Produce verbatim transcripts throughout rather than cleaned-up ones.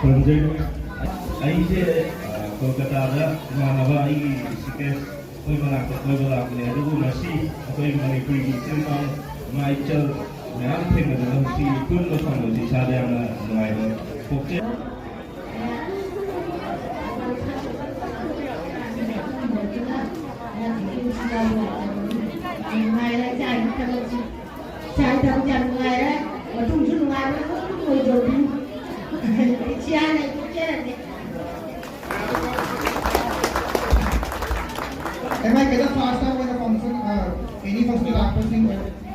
ꯈꯨꯔꯨꯝꯖꯔꯤ꯫ ꯑꯩꯁꯦ, ꯑ, ꯀꯣꯜꯀꯇꯥꯗ ꯏꯃꯥꯟꯅꯕ ꯑꯩꯒꯤ ꯔꯤꯁꯤꯀꯦꯁ ꯑꯩꯈꯣꯏ ꯃꯅꯥꯛꯇ ꯀꯣꯏꯕ ꯂꯥꯛꯄꯅꯦ, ꯑꯗꯨꯕꯨ ꯉꯁꯤ ꯑꯩꯈꯣꯏ ꯃꯅꯤꯄꯨꯔꯒꯤ ꯏꯆꯤꯜ ꯏꯅꯥꯎ ꯏꯃꯥ ꯏꯆꯜ ꯃꯌꯥꯝ ꯊꯦꯡꯅꯗꯅ ꯉꯁꯤ ꯄꯨꯟꯕ ꯐꯪꯕꯁꯤ ꯏꯁꯥꯗ ꯌꯥꯝꯅ ꯅꯨꯡꯉꯥꯏꯕ ꯄꯣꯛꯆꯩ꯫ ꯅꯨꯡꯉꯥꯏꯔꯦ, ꯏꯆꯥꯒꯤ ꯊꯕꯛꯁꯤ꯫ ꯏꯆꯥꯒꯤ ꯊꯕꯛꯁꯤ ꯌꯥꯝ ꯅꯨꯡꯉꯥꯏꯔꯦ꯫ ꯃꯇꯨꯡꯁꯨ ꯅꯨꯡꯉꯥꯏꯕ ꯑꯗꯨꯝ ꯑꯣꯏꯖꯧꯕꯤꯌꯨ꯫ ꯏꯆꯦ ꯍꯥꯏꯅ ꯑꯩ ꯄꯣꯛꯆꯔꯒꯦ꯫ ꯑꯦꯝ ꯑꯥꯏ ꯀꯦꯗ ꯐꯥꯔꯁ ꯇꯥꯏꯝ ꯑꯣꯏꯅ ꯐꯪꯁꯟ, ꯑ, ꯑꯦꯅꯤ ꯐꯪꯁꯟ ꯂꯥꯛꯄꯁꯤꯡ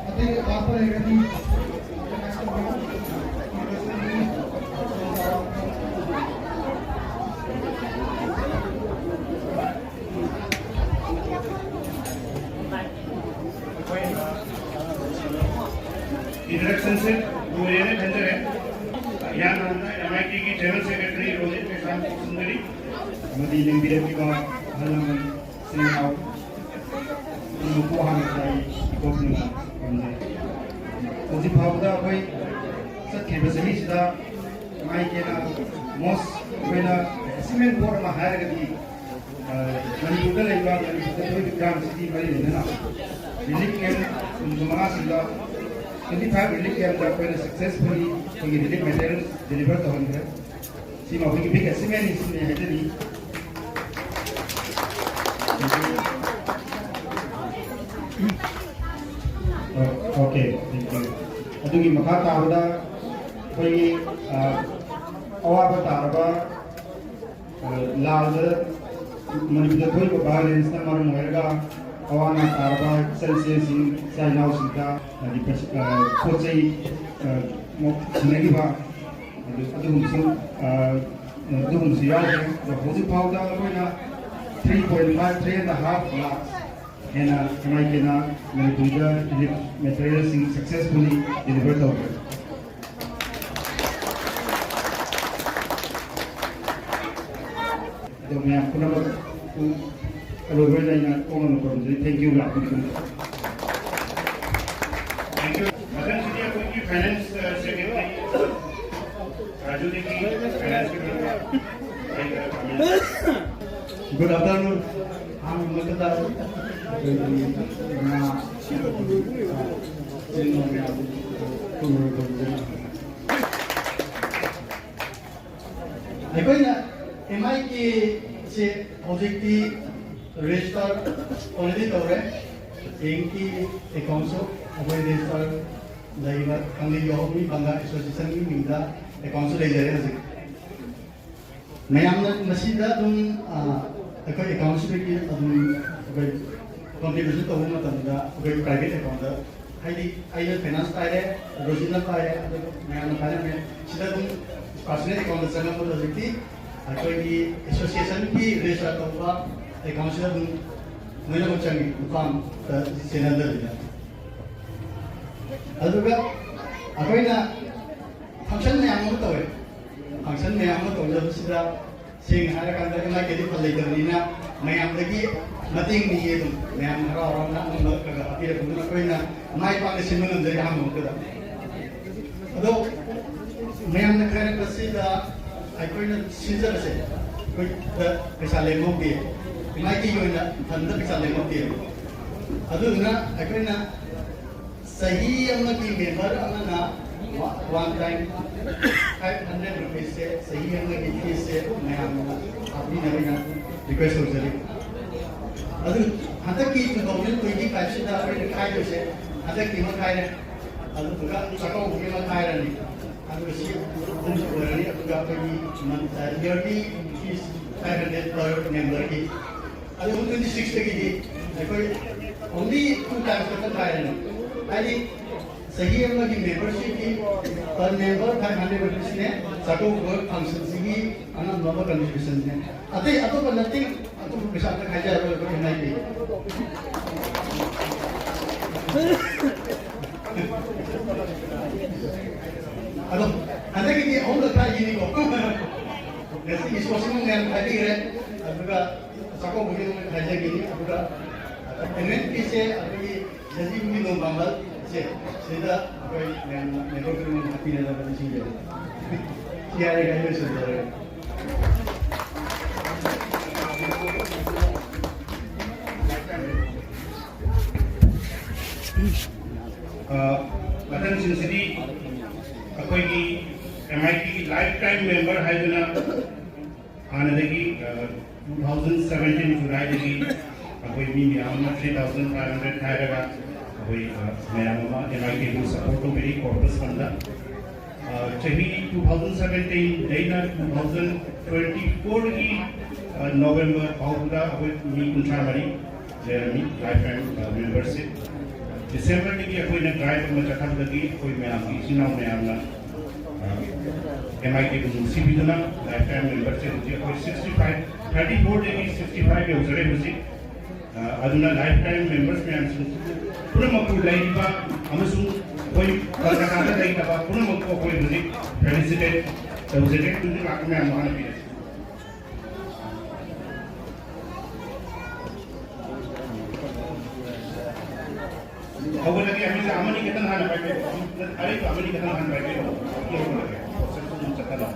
ꯑꯇꯩ ꯂꯥꯛꯄ ꯂꯩꯔꯒꯗꯤ ꯏꯟꯇ꯭ꯔꯣꯗꯛꯁꯟꯁꯦ ꯂꯣꯏꯔꯦꯅ ꯈꯟꯖꯔꯦ꯫ ꯏꯍꯥꯟ ꯍꯥꯟꯅ ꯑꯦꯝ ꯑꯥꯏ ꯇꯤꯒꯤ ꯖꯦꯅꯔꯦꯜ ꯁꯦꯀ꯭ꯔꯦꯇꯔꯤ ꯔꯣꯍꯤꯠ ꯀꯩꯁꯥꯝ ꯀꯧꯁꯤꯟꯖꯔꯤ꯫ ꯑꯃꯗꯤ ꯂꯦꯡꯕꯤꯔꯛꯂꯤꯕ ꯑꯍꯜ ꯂꯃꯟ, ꯏꯆꯤꯜ ꯏꯅꯥꯎ, ꯃꯄꯨ ꯍꯥꯟꯅ ꯇꯥꯏ ꯏꯀꯣꯛꯁꯤꯡꯅ ꯄꯥꯝꯖꯩ꯫ ꯍꯧꯖꯤꯛ ꯐꯥꯎꯕꯗ ꯑꯩꯈꯣꯏ ꯆꯠꯈ꯭ꯔꯤꯕ ꯆꯍꯤꯁꯤꯗ ꯃꯥꯏꯀꯩꯅ ꯃꯣꯁ ꯑꯩꯈꯣꯏꯅ ꯑꯦꯆꯤꯞꯃꯦꯟ ꯄꯣꯠ ꯑꯃ ꯍꯥꯏꯔꯒꯗꯤ, ꯑ, ꯃꯅꯤꯄꯨꯔꯗ ꯂꯩꯕ ꯃꯅꯤꯄꯨꯔꯗ ꯊꯣꯛꯏꯕ ꯏꯔꯥꯡꯁꯤꯒꯤ ꯃꯔꯤ ꯂꯩꯅꯅ ꯔꯤꯂꯤꯐ ꯀꯦꯝꯞ ꯍꯨꯝꯐꯨ ꯃꯉꯥꯁꯤꯗ, ꯇ꯭ꯋꯦꯟꯇꯤ ꯐꯥꯏꯚ ꯔꯤꯂꯤꯐ ꯀꯦꯝꯞꯇ ꯑꯩꯈꯣꯏꯅ ꯁꯛꯁꯦꯁꯐꯨꯜꯂꯤ ꯑꯩꯈꯣꯏꯒꯤ ꯔꯤꯂꯤꯐ ꯃꯦꯇꯔꯤꯌꯦꯜꯁ ꯗꯤꯂꯤꯚꯔ ꯇꯧꯍꯟꯈ꯭ꯔꯦ꯫ ꯁꯤꯃ ꯑꯩꯈꯣꯏꯒꯤ ꯕꯤꯛ ꯑꯦꯆꯤꯞꯃꯦꯟꯅꯤ ꯁꯤꯅꯤ ꯍꯥꯏꯖꯔꯤ꯫ Okay, thank you. ꯑꯗꯨꯒꯤ ꯃꯈꯥ ꯇꯥꯕꯗ ꯑꯩꯈꯣꯏꯒꯤ, ꯑ, ꯑꯋꯥꯕ ꯇꯥꯔꯕ, ꯑ, ꯂꯥꯜꯗ ꯃꯅꯤꯄꯨꯔꯗ ꯊꯣꯛꯏꯕ ꯚꯥꯏꯑꯣꯂꯦꯟꯁꯅ ꯃꯔꯝ ꯑꯣꯏꯔꯒ ꯑꯋꯥ ꯑꯅꯥ ꯇꯥꯔꯕ ꯏꯆꯜ ꯏꯆꯦꯁꯤꯡ, ꯏꯆꯥ ꯏꯅꯥꯎꯁꯤꯡꯗ, ꯍꯥꯏꯗꯤ, ꯄꯩꯁꯥ, ꯑ, ꯄꯣꯠ ꯆꯩ, ꯑ, ꯃꯣ-, ꯁꯤꯟꯅꯈꯤꯕ, ꯑꯗꯨ, ꯑꯗꯨꯒꯨꯝꯕꯁꯨ, ꯑ, ꯑꯗꯨꯒꯨꯝꯕꯁꯨ ꯌꯥꯎꯈ꯭ꯔꯦ꯫ ꯑꯗꯣ ꯍꯧꯖꯤꯛ ꯐꯥꯎꯗ ꯑꯩꯈꯣꯏꯅ three point five, three and a half lakh ꯍꯦꯟꯅ ꯀꯃꯥꯏ ꯀꯦꯅ ꯃꯅꯤꯄꯨꯔꯗ ꯔꯤꯂꯤꯐ ꯃꯦꯇꯔꯤꯌꯦꯜꯁꯤꯡ ꯁꯛꯁꯦꯁꯐꯨꯜꯂꯤ ꯗꯤꯂꯤꯚꯔ ꯇꯧꯈ꯭ꯔꯦ꯫ ꯑꯗꯣ ꯃꯌꯥꯝ ꯄꯨꯝꯅꯃꯛ ꯑꯔꯣꯏꯕ ꯑꯣꯏꯅ ꯑꯩꯅ ꯀꯣꯛ ꯑꯃ ꯈꯨꯔꯨꯝꯖꯔꯤ꯫ Thank you, ꯂꯥꯛꯄꯤꯕ ꯈꯨꯗꯤꯡꯃꯛ꯫ Thank you. ꯃꯊꯪꯁꯤꯗꯤ ꯑꯩꯈꯣꯏꯒꯤ ꯐꯥꯏꯅꯥꯟꯁ, ꯑ, ꯁꯦꯀ꯭ꯔꯦꯇꯔꯤ ꯔꯥꯖꯨꯗꯒꯤ Good afternoon. ꯑꯍꯥꯟꯕ ꯃꯛꯇꯗ ꯑꯩꯈꯣꯏꯒꯤ ꯏꯃꯥ, ꯏꯆꯤꯟ ꯏꯅꯥꯎ ꯃꯌꯥꯝ, ꯑꯩꯈꯣꯏꯅ ꯑꯦꯝ ꯑꯥꯏ ꯀꯦꯁꯦ ꯍꯧꯖꯤꯛꯇꯤ ꯔꯦꯖꯤꯁꯇꯔ ꯑꯣꯜꯔꯦꯗꯤ ꯇꯧꯔꯦ꯫ ꯕꯦꯡꯀꯤ ꯑꯦꯀꯥꯎꯟꯁꯨ ꯑꯩꯈꯣꯏ ꯔꯦꯖꯤꯁꯇꯔ ꯂꯩꯕ ꯀꯪꯂꯩ ꯌꯥꯍꯧꯃꯤ ꯕꯪꯒꯥ ꯑꯦꯁꯣꯁꯤꯌꯦꯁꯟꯒꯤ ꯃꯤꯡꯗ ꯑꯦꯀꯥꯎꯟꯁꯨ ꯂꯩꯖꯔꯦ ꯍꯧꯖꯤꯛ꯫ ꯃꯌꯥꯝꯅ ꯃꯁꯤꯗ ꯑꯗꯨꯝ, ꯑ, ꯑꯩꯈꯣꯏ ꯑꯦꯀꯥꯎꯟꯁꯤꯗꯒꯤ ꯑꯗꯨꯝ ꯑꯩꯈꯣꯏ ꯀꯟꯇ꯭ꯔꯤꯕ꯭ꯌꯨꯁꯟ ꯇꯧꯕ ꯃꯇꯝꯗ ꯑꯩꯈꯣꯏ ꯄ꯭ꯔꯥꯏꯚꯦꯠ ꯑꯦꯀꯥꯎꯟꯗ, ꯍꯥꯏꯗꯤ ꯑꯩꯅ ꯐꯥꯏꯅꯥꯟꯁ ꯄꯥꯏꯔꯦ, ꯔꯣꯖꯤꯅ ꯄꯥꯏꯔꯦ, ꯑꯗꯨꯒ ꯃꯌꯥꯝꯅ ꯄꯥꯏꯔꯝꯃꯦ꯫ ꯁꯤꯗ ꯑꯗꯨꯝ ꯄꯥꯔꯁꯣꯅꯦꯜ ꯑꯦꯀꯥꯎꯟꯗ ꯆꯪꯉꯛꯄꯗ ꯍꯧꯖꯤꯛꯇꯤ ꯑꯩꯈꯣꯏꯒꯤ ꯑꯦꯁꯣꯁꯤꯌꯦꯁꯟꯒꯤ ꯔꯦꯖꯤꯁꯇꯔ ꯇꯧꯕ ꯑꯦꯀꯥꯎꯟꯁꯤꯗ ꯑꯗꯨꯝ ꯂꯣꯏꯅꯃꯛ ꯆꯪꯉꯤ, ꯂꯨꯄꯥ ꯑꯃꯇ ꯆꯦꯟꯅꯗꯕꯤꯗ꯫ ꯑꯗꯨꯒ ꯑꯩꯈꯣꯏꯅ ꯐꯪꯁꯟ ꯃꯌꯥꯝ ꯑꯃ ꯇꯧꯋꯦ꯫ ꯐꯪꯁꯟ ꯃꯌꯥꯝ ꯑꯃ ꯇꯧꯖꯕꯁꯤꯗ, ꯁꯦꯡꯅ ꯍꯥꯏꯔꯀꯥꯟꯗ, ꯑꯦꯝ ꯑꯥꯏ ꯀꯦꯗꯤ ꯐꯟ ꯂꯩꯇꯕꯅꯤꯅ ꯃꯌꯥꯝꯗꯒꯤ ꯃꯇꯦꯡ ꯅꯤꯌꯦ꯫ ꯑꯗꯨꯝ ꯃꯌꯥꯝꯅ ꯍꯔꯥꯎ ꯍꯔꯥꯎꯅ ꯑꯉꯝꯕ ꯈꯔ ꯈꯔ ꯍꯥꯞꯄꯤꯔꯛꯄꯗꯨꯅ ꯑꯩꯈꯣꯏꯅ ꯃꯥꯏ ꯄꯥꯛꯅ ꯁꯤꯟꯕ ꯉꯝꯖꯔꯤ ꯑꯍꯥꯟꯕ ꯃꯛꯇꯗ꯫ ꯑꯗꯣ ꯃꯌꯥꯝꯅ ꯈꯥꯏꯔꯛꯄꯁꯤꯗ ꯑꯩꯈꯣꯏꯅ ꯁꯤꯟꯖꯕꯁꯦ ꯑꯩꯈꯣꯏꯗ ꯄꯩꯁꯥ ꯂꯦꯝꯍꯧꯗꯦ, ꯏꯃꯥꯏꯀꯩꯒꯤ ꯑꯣꯏꯅ ꯐꯟꯗ ꯄꯩꯁꯥ ꯂꯦꯝꯍꯧꯗꯦ꯫ ꯑꯗꯨꯗꯨꯅ ꯑꯩꯈꯣꯏꯅ ꯆꯍꯤ ꯑꯃꯒꯤ ꯃꯦꯝꯕꯔ ꯑꯃꯅ ꯋꯥꯟ ꯇꯥꯏꯝ ꯐꯥꯏꯚ ꯍꯟꯗ꯭ꯔꯦꯠ ꯔꯨꯄꯤꯁꯁꯦ, ꯆꯍꯤ ꯑꯃꯒꯤ ꯐꯤꯁꯁꯦ ꯃꯌꯥꯝꯅ ꯍꯥꯞꯄꯤꯅꯕ ꯑꯩꯅ ꯔꯤꯀ꯭ꯋꯦꯁ ꯇꯧꯖꯔꯤ꯫ ꯑꯗꯨ ꯍꯟꯗꯛꯀꯤ ꯇꯨ ꯊꯥꯎꯖꯟ ꯇ꯭ꯋꯦꯟꯇꯤ ꯐꯥꯏꯚꯁꯤꯗ ꯑꯩꯈꯣꯏꯅ ꯈꯥꯏꯗꯣꯏꯁꯦ, ꯍꯟꯗꯛꯀꯤ ꯑꯃ ꯈꯥꯏꯔꯦ, ꯑꯗꯨꯗꯨꯒ ꯆꯥꯛꯀꯧꯕꯒꯤ ꯑꯃ ꯈꯥꯏꯔꯅꯤ, ꯑꯗꯨꯒ ꯁꯤ ꯑꯍꯨꯝꯁꯤ ꯑꯣꯏꯔꯅꯤ꯫ ꯑꯗꯨꯒ ꯑꯩꯈꯣꯏꯒꯤ yearly fees five hundred per ꯃꯦꯝꯕꯔꯒꯤ꯫ ꯑꯗꯨ ꯇ꯭ꯋꯦꯟꯇꯤ ꯁꯤꯛꯁꯇꯒꯤꯗꯤ ꯑꯩꯈꯣꯏ ꯑꯣꯟꯂꯤ ꯇꯨ ꯇꯥꯏꯝꯁ ꯈꯛꯇ ꯈꯥꯏꯔꯅꯤ꯫ ꯍꯥꯏꯗꯤ ꯆꯍꯤ ꯑꯃꯒꯤ ꯃꯦꯝꯕꯔꯁꯤꯞꯀꯤ ꯄꯔ ꯃꯦꯝꯕꯔ ꯐꯥꯏꯚ ꯍꯟꯗ꯭ꯔꯦꯠ ꯔꯨꯄꯤꯁꯅꯦ, ꯆꯥꯛꯀꯧꯕ ꯐꯪꯁꯟꯁꯤꯒꯤ ꯑꯉꯝꯕ ꯑꯃ ꯀꯟꯇ꯭ꯔꯤꯕ꯭ꯌꯨꯁꯟꯅꯦ꯫ ꯑꯇꯩ ꯑꯇꯣꯞꯄ ꯅꯠꯇꯤꯡ, ꯑꯇꯣꯞꯄ ꯄꯩꯁꯥ ꯑꯝꯇ ꯈꯥꯏꯖꯔꯔꯣꯏ ꯑꯩꯈꯣꯏ ꯑꯦꯟ ꯑꯥꯏ ꯄꯤ꯫ ꯑꯗꯣ ꯍꯟꯗꯛꯀꯤꯗꯤ ꯑꯍꯨꯝꯂꯛ ꯈꯥꯏꯈꯤꯅꯤꯀꯣ꯫ ꯉꯁꯤꯒꯤ ꯁꯣꯁꯤꯅ ꯃꯌꯥꯝ ꯈꯥꯏꯕꯤꯈ꯭ꯔꯦ, ꯑꯗꯨꯒ ꯆꯥꯛꯀꯧꯕꯒꯤ ꯑꯃꯨꯛ ꯈꯥꯏꯖꯈꯤꯅꯤ꯫ ꯑꯗꯨꯒ ꯑꯦꯟ ꯑꯦꯟ ꯄꯤꯁꯦ ꯑꯩꯈꯣꯏꯒꯤ ꯁꯖꯤꯕꯨꯒꯤ ꯅꯣꯡ ꯄꯥꯝꯕꯜꯁꯦ, ꯁꯤꯗ ꯑꯩꯈꯣꯏ ꯃꯌꯥꯝꯅ ꯃꯦꯝꯕꯔ ꯈꯨꯗꯤꯡꯃꯛ ꯍꯥꯞꯄꯤꯅꯅꯕ ꯅꯤꯡꯁꯤꯡꯖꯔꯤ꯫ ꯌꯥꯔꯦ, ꯀꯩꯅꯣ ꯂꯣꯏꯁꯤꯟꯗꯣꯔꯦ꯫ ꯑ, ꯃꯊꯪꯁꯤꯡꯁꯤꯗꯤ ꯑꯩꯈꯣꯏꯒꯤ ꯑꯦꯝ ꯑꯥꯏ ꯇꯤꯒꯤ ꯂꯥꯏꯐ ꯇꯥꯏꯝ ꯃꯦꯝꯕꯔ ꯍꯥꯏꯗꯨꯅ ꯍꯥꯟꯅꯗꯒꯤ, ꯑ, two thousand seventeen Julyꯗꯒꯤ ꯑꯩꯈꯣꯏ ꯃꯤ ꯃꯌꯥꯝ ꯑꯃ three thousand five hundred ꯍꯥꯏꯔꯒ ꯑꯩꯈꯣꯏ, ꯑ, ꯃꯌꯥꯝ ꯑꯃ ꯑꯦꯝ ꯑꯥꯏ ꯇꯤꯕꯨ ꯁꯄꯣꯔꯠ ꯇꯧꯕꯤꯔꯤ ꯀꯣꯔꯄꯁ ꯐꯟꯗ꯫ ꯑ, ꯆꯍꯤ two thousand seventeenꯗꯩꯅ two thousand twenty fourꯒꯤ, ꯑ, November ꯐꯥꯎꯕꯗ ꯑꯩꯈꯣꯏ ꯃꯤ ꯀꯨꯟꯊ꯭ꯔꯥ ꯃꯔꯤ ꯂꯩꯔꯝꯃꯤ ꯂꯥꯏꯐ ꯇꯥꯏꯝ, ꯑ, ꯃꯦꯝꯕꯔꯁꯤꯞ꯫ ꯗꯤꯁꯦꯝꯕꯔꯗꯒꯤ ꯑꯩꯈꯣꯏꯅ ꯗ꯭ꯔꯥꯏꯚ ꯑꯃ ꯆꯠꯊꯕꯗꯒꯤ ꯑꯩꯈꯣꯏ ꯃꯌꯥꯝꯒꯤ ꯏꯆꯤꯟ ꯏꯅꯥꯎ ꯃꯌꯥꯝꯅ, ꯑ, ꯑꯦꯝ ꯑꯥꯏ ꯇꯤꯕꯨ ꯅꯨꯡꯁꯤꯕꯤꯗꯨꯅ ꯂꯥꯏꯐ ꯇꯥꯏꯝ ꯃꯦꯝꯕꯔꯁꯤꯞ ꯍꯧꯖꯤꯛ ꯑꯩꯈꯣꯏ sixty five, thirty fourꯗꯒꯤ sixty five ꯌꯧꯖꯔꯦ ꯍꯧꯖꯤꯛ꯫ ꯑ, ꯑꯗꯨꯅ ꯂꯥꯏꯐ ꯇꯥꯏꯝ ꯃꯦꯝꯕꯔꯁ ꯃꯌꯥꯝꯁꯤꯡꯁꯤꯕꯨ ꯄꯨꯝꯅꯃꯛꯄꯨ ꯂꯩꯔꯤꯕ ꯑꯃꯁꯨꯡ ꯑꯩꯈꯣꯏ ꯀꯣꯜꯀꯇꯥꯗ ꯂꯩꯇꯕ ꯄꯨꯝꯅꯃꯛꯄꯨ ꯑꯩꯈꯣꯏ ꯍꯧꯖꯤꯛ ꯐꯦꯂꯤꯁꯤꯇꯦꯠ ꯇꯧꯖꯒꯦ꯫ ꯑꯗꯨꯗꯤ ꯂꯥꯛꯄ ꯃꯌꯥꯝꯗꯣ ꯍꯥꯟꯅ ꯄꯤꯔꯁꯤ꯫ ꯍꯧꯒꯠꯂꯒꯦ, ꯑꯃꯅꯤ, ꯑꯃꯅꯤ ꯈꯛꯇꯪ ꯍꯥꯟꯅ ꯄꯥꯏꯕꯤꯔꯣ꯫ ꯑꯔꯩꯕ ꯑꯃꯅꯤ ꯈꯛꯇꯪ ꯍꯥꯟꯅ ꯄꯥꯏꯕꯤꯔꯣ꯫ ꯑꯩ ꯍꯧꯒꯠꯂꯒꯦ꯫ ꯄ꯭ꯔꯣꯁꯦꯁꯇꯨ ꯑꯗꯨꯝ ꯆꯠꯊꯔꯣ꯫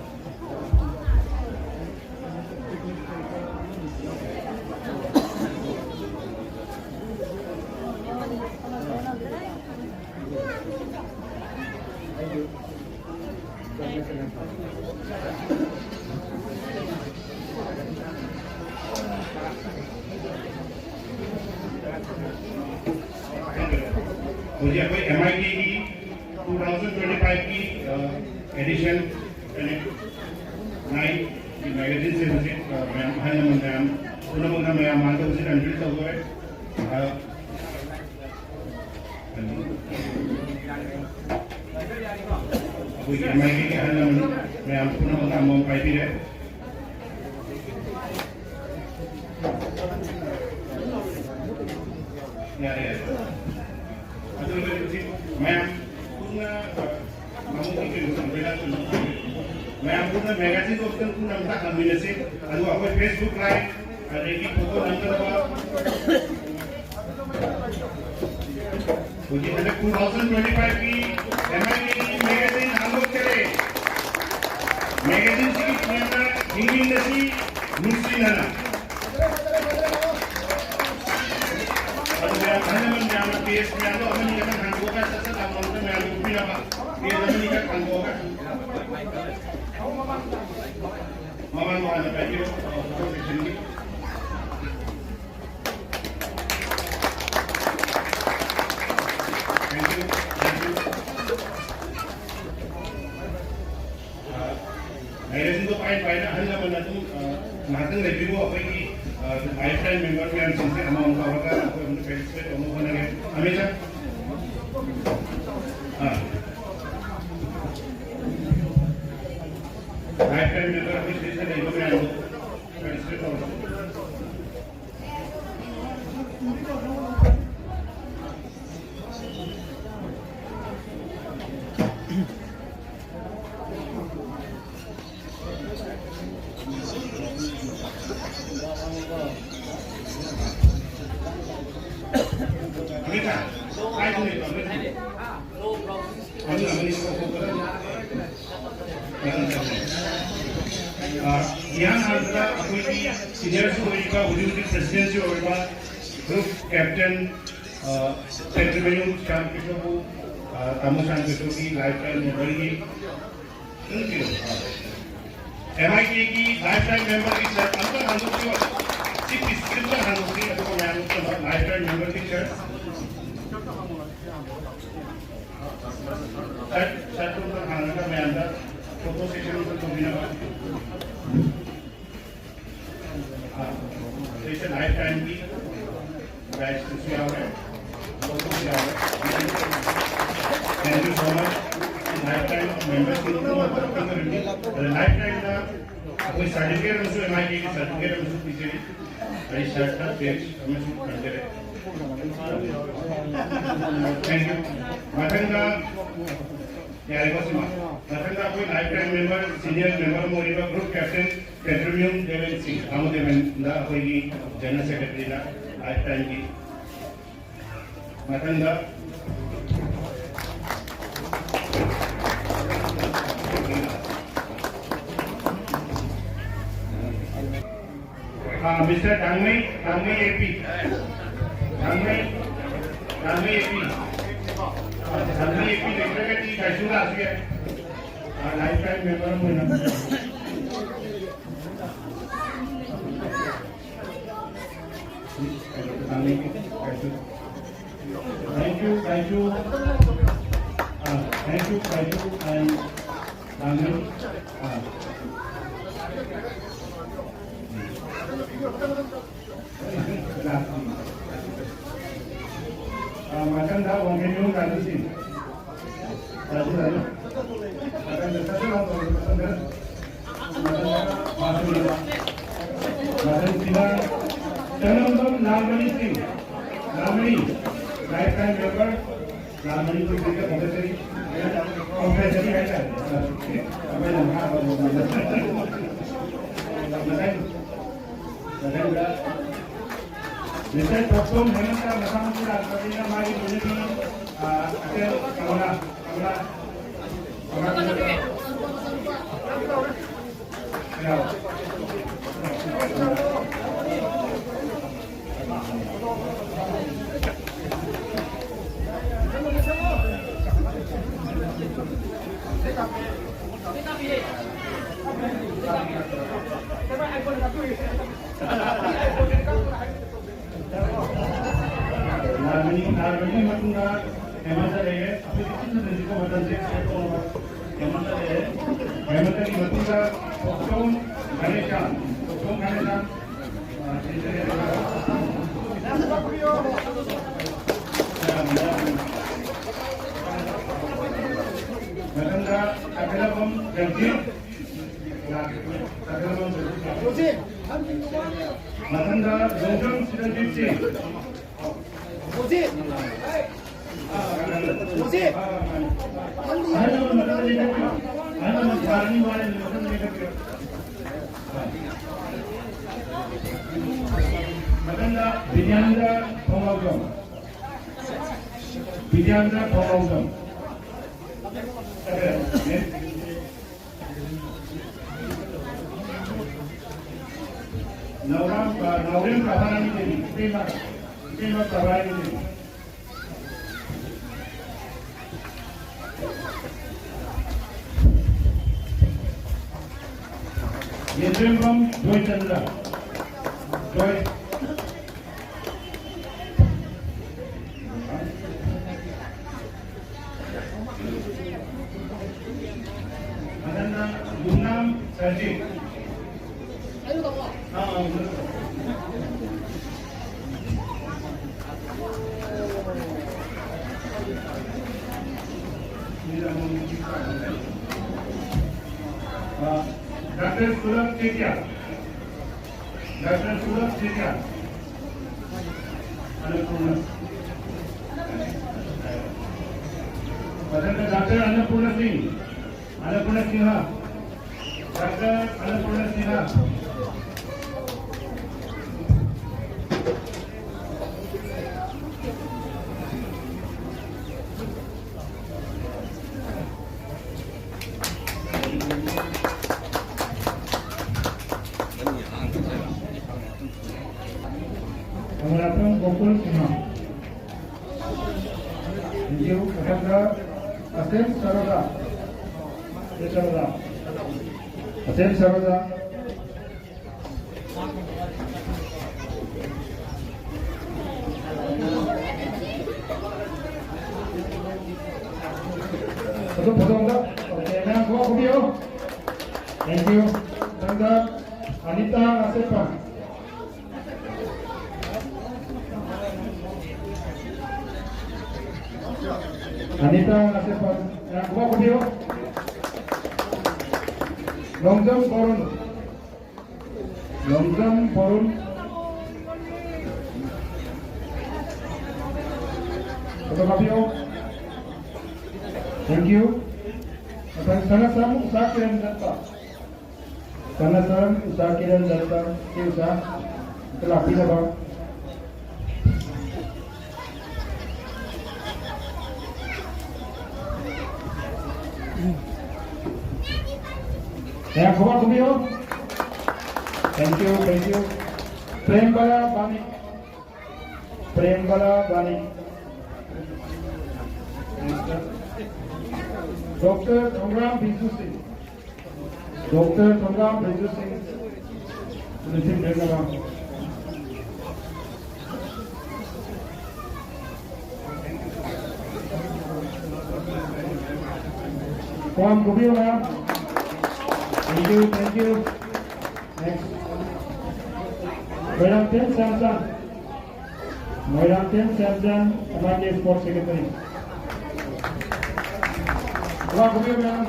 ꯍꯧꯖꯤꯛ ꯑꯩꯈꯣꯏ ꯑꯦꯝ ꯑꯥꯏ ꯇꯤꯒꯤ two thousand twenty fiveꯀꯤ, ꯑ, edition nine ꯒꯤ magazineꯁꯦ ꯍꯧꯖꯤꯛ, ꯑ, ꯃꯌꯥꯝ, ꯑꯍꯜ ꯂꯃꯟ ꯃꯌꯥꯝ ꯄꯨꯝꯅꯃꯛꯅ ꯃꯌꯥꯝ ꯃꯥꯡꯗ ꯍꯧꯖꯤꯛ unveil ꯇꯧꯗꯣꯔꯦ꯫ ꯑ, ꯑꯩꯈꯣꯏꯒꯤ ꯑꯦꯝ ꯑꯥꯏ ꯇꯤꯒꯤ ꯑꯍꯜ ꯂꯃꯟ ꯃꯌꯥꯝ ꯄꯨꯝꯅꯃꯛꯅ ꯑꯃꯃꯝ ꯄꯥꯏꯕꯤꯔꯦ꯫ ꯌꯥꯔꯦ, ꯌꯥꯔꯦ꯫ ꯑꯗꯨ ꯍꯧꯖꯤꯛ ꯃꯌꯥꯝ ꯄꯨꯟꯅ, ꯑ, ꯃꯃꯨꯠꯀꯤ ꯀꯩꯅꯣ ꯇꯧꯕꯩ ꯅꯠꯇ꯭ꯔꯣ? ꯃꯌꯥꯝ ꯄꯨꯟꯅ magazine ꯑꯝꯇꯪ ꯄꯨꯟꯅ ꯑꯝꯇ ꯍꯥꯡꯃꯤꯟꯅꯁꯤ꯫ ꯑꯗꯨꯒ ꯑꯩꯈꯣꯏ Facebook Live, ꯑꯗꯒꯤ photo ꯅꯝꯒꯗꯕ꯫ ꯍꯧꯖꯤꯛ ꯍꯟꯗꯛ two thousand twenty fiveꯀꯤ ꯑꯦꯝ ꯑꯥꯏ ꯇꯤꯒꯤ magazine ꯍꯥꯡꯗꯣꯛꯆꯔꯦ꯫ ꯃꯦꯒꯥꯖꯤꯟꯁꯤꯒꯤ ꯄꯨꯛꯅꯤꯡꯗ ꯍꯤꯡꯃꯤꯟꯅꯁꯤ ꯅꯨꯡꯁꯤꯅꯅ꯫ ꯑꯗꯨ ꯃꯌꯥꯝ, ꯑꯍꯜ ꯂꯃꯟ ꯃꯌꯥꯝꯅ ꯄꯦꯖ ꯃꯌꯥꯝꯗꯣ ꯑꯃꯅꯤ ꯈꯛꯇꯪ ꯍꯥꯡꯗꯣꯛꯑꯒ ꯁꯠ ꯁꯠ ꯂꯥꯎꯅ ꯃꯌꯥꯝꯗ ꯎꯠꯄꯤꯅꯕ ꯄꯦꯖ ꯑꯃꯅꯤ ꯈꯛ ꯍꯥꯡꯗꯣꯛꯑꯒ꯫ ꯃꯃꯥꯡꯗ ꯍꯥꯟꯅ ꯄꯥꯏꯕꯤꯔꯣ, ꯐꯣꯇꯣ ꯁꯦꯛꯁꯟꯒꯤ꯫ Thank you, thank you. ꯃꯦꯒꯥꯖꯤꯟꯗꯣ ꯄꯥꯏ ꯄꯥꯏꯅ ꯑꯍꯜ ꯂꯃꯟ ꯑꯗꯨꯝ, ꯑ, ꯉꯥꯏꯍꯥꯛꯇꯪ ꯂꯩꯕꯤꯌꯨ꯫ ꯑꯩꯈꯣꯏꯒꯤ, ꯑ, ꯂꯥꯏꯐ ꯇꯥꯏꯝ ꯃꯦꯝꯕꯔ ꯃꯌꯥꯝꯁꯤꯡꯁꯦ ꯑꯃꯃꯝ ꯀꯧꯔꯒ ꯑꯩꯈꯣꯏ ꯑꯃꯨꯛ ꯐꯦꯂꯤꯁꯤꯇꯦꯠ ꯇꯧꯅꯕ ꯍꯣꯠꯅꯒꯦ꯫ ꯑꯃꯦ ꯁꯥꯔ꯫ ꯑ꯫ ꯂꯥꯏꯐ ꯇꯥꯏꯝ ꯃꯦꯝꯕꯔ ꯑꯩꯈꯣꯏ ꯁꯤꯗꯩꯁꯤꯗ ꯂꯩꯕ ꯃꯌꯥꯝꯗꯣ ꯐꯦꯂꯤꯁꯤꯇꯦꯠ ꯇꯧꯔꯁꯤ꯫ ꯑ, ꯏꯍꯥꯟ ꯍꯥꯟꯕꯗ ꯑꯩꯈꯣꯏꯒꯤ ꯁꯤꯅꯤꯌꯔꯁꯨ ꯑꯣꯏꯔꯤꯕ, ꯍꯧꯖꯤꯛ ꯍꯧꯖꯤꯛ ꯄ꯭ꯔꯦꯁꯤꯗꯦꯟꯁꯨ ꯑꯣꯏꯔꯤꯕ ꯒ꯭ꯔꯨꯞ ꯀꯦꯞꯇꯦꯟ, ꯑ, ꯄꯦꯇ꯭ꯔꯤꯃꯌꯨꯝ ꯁ꯭ꯌꯥꯝ ꯀꯤꯁꯣꯔꯕꯨ, ꯑ, ꯇꯥꯃꯣ ꯁ꯭ꯌꯥꯝ ꯀꯤꯁꯣꯔꯒꯤ ꯂꯥꯏꯐ ꯇꯥꯏꯝ ꯃꯦꯝꯕꯔꯒꯤ ꯑꯦꯝ ꯑꯥꯏ ꯀꯦꯒꯤ ꯂꯥꯏꯐ ꯇꯥꯏꯝ ꯃꯦꯝꯕꯔꯒꯤ ꯁꯔ ꯑꯝꯇ ꯍꯥꯡꯗꯣꯛꯄꯤꯌꯣ꯫ ꯁꯤ ꯄꯤꯁ ꯑꯝꯇ ꯍꯥꯡꯗꯣꯛꯄꯤꯌꯣ, ꯑꯗꯨꯒ ꯃꯌꯥꯝ ꯄꯨꯝꯅꯃꯛ ꯂꯥꯏꯐ ꯇꯥꯏꯝ ꯃꯦꯝꯕꯔꯒꯤ ꯁꯔ꯫ ꯁꯔ, ꯁꯔ, ꯑꯝꯇ ꯍꯥꯡꯉꯒ ꯃꯌꯥꯝꯗ ꯐꯣꯇꯣ ꯁꯦꯁꯟ ꯑꯝꯇ ꯇꯧꯕꯤꯅꯕ꯫ ꯑꯥ, ꯁꯤꯁꯦ ꯂꯥꯏꯐ ꯇꯥꯏꯝꯒꯤ ꯄ꯭ꯔꯥꯏꯖꯇꯨꯁꯨ ꯌꯥꯎꯔꯦ, ꯐꯣꯇꯣꯁꯨ ꯌꯥꯎꯔꯦ꯫ Thank you so much꯫ Life time ꯃꯦꯝꯕꯔꯁꯤꯡ ꯄꯨꯝꯅꯃꯛꯇ ꯄꯤꯗꯣꯔꯤꯕꯅꯤ꯫ ꯑꯗ ꯂꯥꯏꯐ ꯇꯥꯏꯝꯗ ꯑꯩꯈꯣꯏ ꯁꯥꯔꯇꯤꯐꯤꯀꯦꯠ ꯑꯃꯁꯨ, ꯑꯦꯝ ꯑꯥꯏ ꯀꯦꯒꯤ ꯁꯥꯔꯇꯤꯐꯤꯀꯦꯠ ꯑꯃꯁꯨ ꯄꯤꯖꯔꯤ꯫ ꯑꯩ ꯁꯥꯔꯗ ꯕꯦꯛ ꯑꯃꯁꯨ ꯊꯝꯖꯔꯦ꯫ Thank you꯫ ꯃꯊꯪꯗ ꯌꯥꯔꯦꯀꯣ ꯁꯤꯃ? ꯃꯊꯪꯗ ꯑꯩꯈꯣꯏ life time member, senior member ꯑꯃ ꯑꯣꯏꯔꯤꯕ ꯒ꯭ꯔꯨꯞ ꯀꯦꯞꯇꯦꯟ ꯄꯦꯇ꯭ꯔꯤꯃꯤꯌꯝ ꯗꯦꯕꯦꯟ ꯁꯤꯡ, ꯇꯥꯃꯣ ꯗꯦꯕꯦꯟꯗ ꯑꯩꯈꯣꯏꯒꯤ ꯖꯦꯅꯔꯦꯜ ꯁꯦꯀ꯭ꯔꯦꯇꯔꯤꯅ ꯂꯥꯏꯐ ꯇꯥꯏꯝꯒꯤ꯫ ꯃꯊꯪꯗ ꯑꯥ, ꯃꯤꯁꯇꯔ ꯗꯥꯡꯃꯩ, ꯗꯥꯡꯃꯩ ꯑꯦ ꯄꯤ꯫ ꯗꯥꯡꯃꯩ, ꯗꯥꯡꯃꯩ ꯑꯦ ꯄꯤ꯫ ꯑꯥ, ꯗꯥꯡꯃꯩ ꯑꯦ ꯄꯤ ꯂꯩꯇ꯭ꯔꯒꯗꯤ ꯀꯩꯁꯨ ꯂꯥꯛꯁꯨ ꯌꯥꯏ꯫ ꯑꯥ, ꯂꯥꯏꯐ ꯇꯥꯏꯝ ꯃꯦꯝꯕꯔ ꯑꯃ ꯑꯣꯏꯅ꯫ ꯗꯥꯡꯃꯩ ꯑꯦ ꯄꯤ, ꯀꯩꯁꯨ꯫ Thank you, thank you. Ah, thank you, thank you, and ꯗꯥꯡꯃꯩ꯫ ꯑꯥ꯫ ꯑ, ꯃꯊꯪꯗ ꯋꯥꯡꯈꯩꯕꯨꯡ ꯔꯥꯖꯨ ꯁꯤꯡ꯫ ꯔꯥꯖꯨ, ꯔꯥꯖꯨ꯫ ꯃꯊꯪꯗ ꯁꯠ ꯁꯠ ꯂꯥꯎ ꯇꯧꯔꯣ, ꯃꯊꯪꯗ꯫ ꯃꯊꯪꯗ ꯃꯥꯁꯨ ꯂꯩꯕ꯫ ꯃꯊꯪꯁꯤꯗ ꯆꯅꯝꯕꯝ ꯂꯥꯜꯃꯅꯤ ꯁꯤꯡ꯫ ꯂꯥꯜꯃꯅꯤ꯫ Lifetime member꯫ ꯂꯥꯜꯃꯅꯤ ꯁꯤꯡ ꯀꯝꯄꯜꯁꯔꯤ꯫ ꯀꯝꯄꯜꯁꯔꯤ ꯍꯥꯏꯇꯥꯔꯦ꯫ ꯑꯩꯈꯣꯏꯅ ꯃꯈꯥ ꯇꯧꯕ ꯃꯇꯝꯗ꯫ ꯃꯊꯪ ꯃꯊꯪꯗ ꯃꯤꯁꯇꯔ ꯊꯣꯛꯆꯣꯝ ꯍꯦꯃꯟꯇ ꯃꯁꯥꯃꯛꯁꯨ ꯂꯥꯛꯄꯅꯤꯅ ꯃꯥꯒꯤ ꯃꯅꯤꯄꯨꯔꯤ, ꯑ, ꯑꯇꯦꯜ ꯀꯃꯂꯥ, ꯀꯃꯂꯥ, ꯀꯃꯂꯥ꯫ ꯂꯥꯟꯃꯤ, ꯂꯥꯟꯃꯤꯒꯤ ꯃꯇꯨꯡꯗ ꯍꯦꯃꯟꯇ ꯂꯩꯔꯦ꯫ ꯑꯩꯈꯣꯏ ꯈꯤꯇꯪ ꯊꯝꯖꯤꯟꯁꯤꯀꯣ, ꯃꯇꯝꯁꯦ ꯁꯦꯞ ꯇꯧꯅꯕ꯫ ꯍꯦꯃꯟꯇ ꯂꯩꯔꯦ꯫ ꯍꯦꯃꯟꯇꯒꯤ ꯃꯇꯨꯡꯗ ꯊꯣꯛꯆꯣꯝ ꯒꯥꯅꯦꯁꯥ, ꯊꯣꯛꯆꯣꯝ ꯒꯥꯅꯦꯁꯥ꯫ ꯃꯊꯪꯗ ꯇꯈꯦꯂꯝꯕꯝ ꯔꯟꯖꯤꯠ꯫ ꯇꯈꯦꯂꯝꯕꯝ ꯔꯟꯖꯤꯠ꯫ ꯃꯊꯪꯗ ꯔꯣꯡꯖꯝ ꯆꯤꯔꯟꯖꯤꯠ ꯁꯤꯡ꯫ ꯑꯍꯜ ꯂꯃꯟ ꯃꯊꯪꯗ ꯂꯦꯡꯈꯠꯄꯤꯔꯣ꯫ ꯑꯍꯜ ꯂꯃꯟ ꯁꯥꯔꯅꯤ ꯋꯥꯔꯦ, ꯃꯊꯪꯗ ꯂꯦꯡꯈꯠꯄꯤꯔꯣ꯫ ꯃꯊꯪꯗ ꯕꯤꯗ꯭ꯌꯥꯅꯟꯗ ꯊꯣꯡꯂꯥꯎꯖꯝ꯫ ꯕꯤꯗ꯭ꯌꯥꯅꯟꯗ ꯊꯣꯡꯂꯥꯎꯖꯝ꯫ Seven, next. ꯅꯥꯎꯔꯦꯝ, ꯑ, ꯅꯥꯎꯔꯦꯝ ꯄ꯭ꯔꯚꯥꯔꯥꯅꯤ ꯗꯦꯕꯤ, ꯏꯇꯩꯃ, ꯏꯇꯩꯃ ꯄ꯭ꯔꯚꯥꯔꯥꯅꯤ ꯗꯦꯕꯤ꯫ ꯌꯦꯟꯗ꯭ꯔꯦꯝꯕꯝ ꯖꯣꯏꯆꯟꯗ꯭ꯔ꯫ ꯖꯣꯏ-, ꯃꯊꯪꯗ ꯌꯨꯝꯅꯥꯝ ꯁꯔꯖꯤꯠ꯫ ꯑꯥ, ꯑꯥ, ꯑꯥ, ꯗꯥꯛꯇꯔ ꯁꯨꯔꯖ ꯆꯦꯇꯤꯌꯥ꯫ ꯗꯥꯛꯇꯔ ꯁꯨꯔꯖ ꯆꯦꯇꯤꯌꯥ꯫ ꯑꯟꯅꯄꯨꯔꯅ꯫ ꯃꯊꯪꯗ doctor Annapurna Singh. Annapurna Singha. Doctor Annapurna Singha. Kamalasanam Gokul Singha. Thank you. ꯃꯊꯪꯗ ꯑꯁꯦꯝ ꯁꯔꯣꯖꯥ꯫ ꯑꯁꯦꯝ ꯁꯔꯣꯖꯥ꯫ ꯑꯁꯦꯝ ꯁꯔꯣꯖꯥ꯫ ꯐꯣꯇꯣ, ꯐꯣꯇꯣ ꯑꯝꯇ꯫ Okay, ꯃꯌꯥꯝ ꯈꯨꯕꯥꯛ ꯈꯨꯕꯤꯌꯨ꯫ Thank you. ꯃꯊꯪꯗ ꯑꯅꯤꯇꯥ ꯉꯥꯁꯦꯞꯄ꯫ ꯑꯅꯤꯇꯥ ꯉꯥꯁꯦꯞꯄ꯫ ꯃꯌꯥꯝ ꯈꯨꯕꯥꯛ ꯈꯨꯕꯤꯌꯨ꯫ Longjam Barun. Longjam Barun. Photo ꯀꯥꯞꯄꯤꯌꯣ꯫ Thank you. ꯃꯊꯪ ꯁꯅꯥꯁꯝ ꯎꯁꯥ ꯀꯤꯔꯟ ꯗꯠꯇ꯫ ꯁꯅꯥꯁꯝ ꯎꯁꯥ ꯀꯤꯔꯟ ꯗꯠꯇ꯫ ꯁꯤ ꯎꯁꯥ ꯑꯝꯇ ꯂꯥꯛꯄꯤꯅꯕ꯫ ꯃꯌꯥꯝ ꯈꯨꯕꯥꯛ ꯈꯨꯕꯤꯌꯨ꯫ Thank you, thank you. Prembala Bani. Prembala Bani. Doctor Thongram Biju Singh. Doctor Thongram Biju Singh. Listen, Come, Kubiu, ma'am. Thank you, thank you. Next. Moirangthem Samson. Moirangthem Samson, M I K Sports Secretary. Come, Kubiu, ma'am.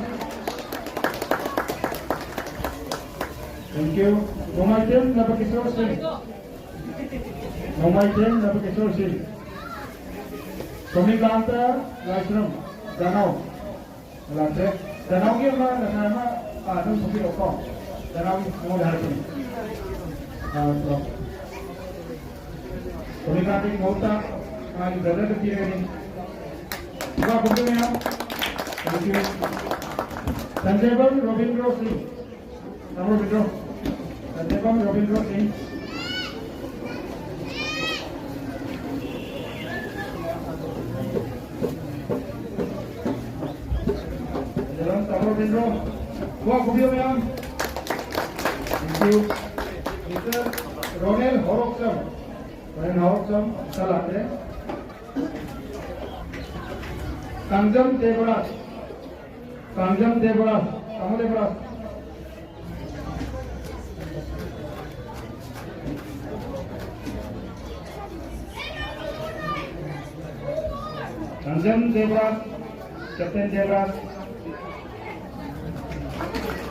Thank you. Moirangthem Nabakishore Singh. Nomaithem Nabakishore Singh. Somikanta Laishram, Danau. Latre. Danau ki ama, Danau ama, ah, nung supi roko. Danau ki mo dahar kini. Ah, so. Somikanta ki mota, ah, ki brother ke kire ni. Wa kutu ne am. Thank you. Sanjay Bal Robindro Singh. Tamo Robindro. Tebang Robindro Singh. Jalan Tamo Robindro. Wa kubiu ma'am. Thank you. Mister Ronel Horokcham. Ronel Horokcham. Salah ya. Kangjam Devraj. Kangjam Devraj, Tamo Devraj. Kangjam Devraj, Captain Devraj.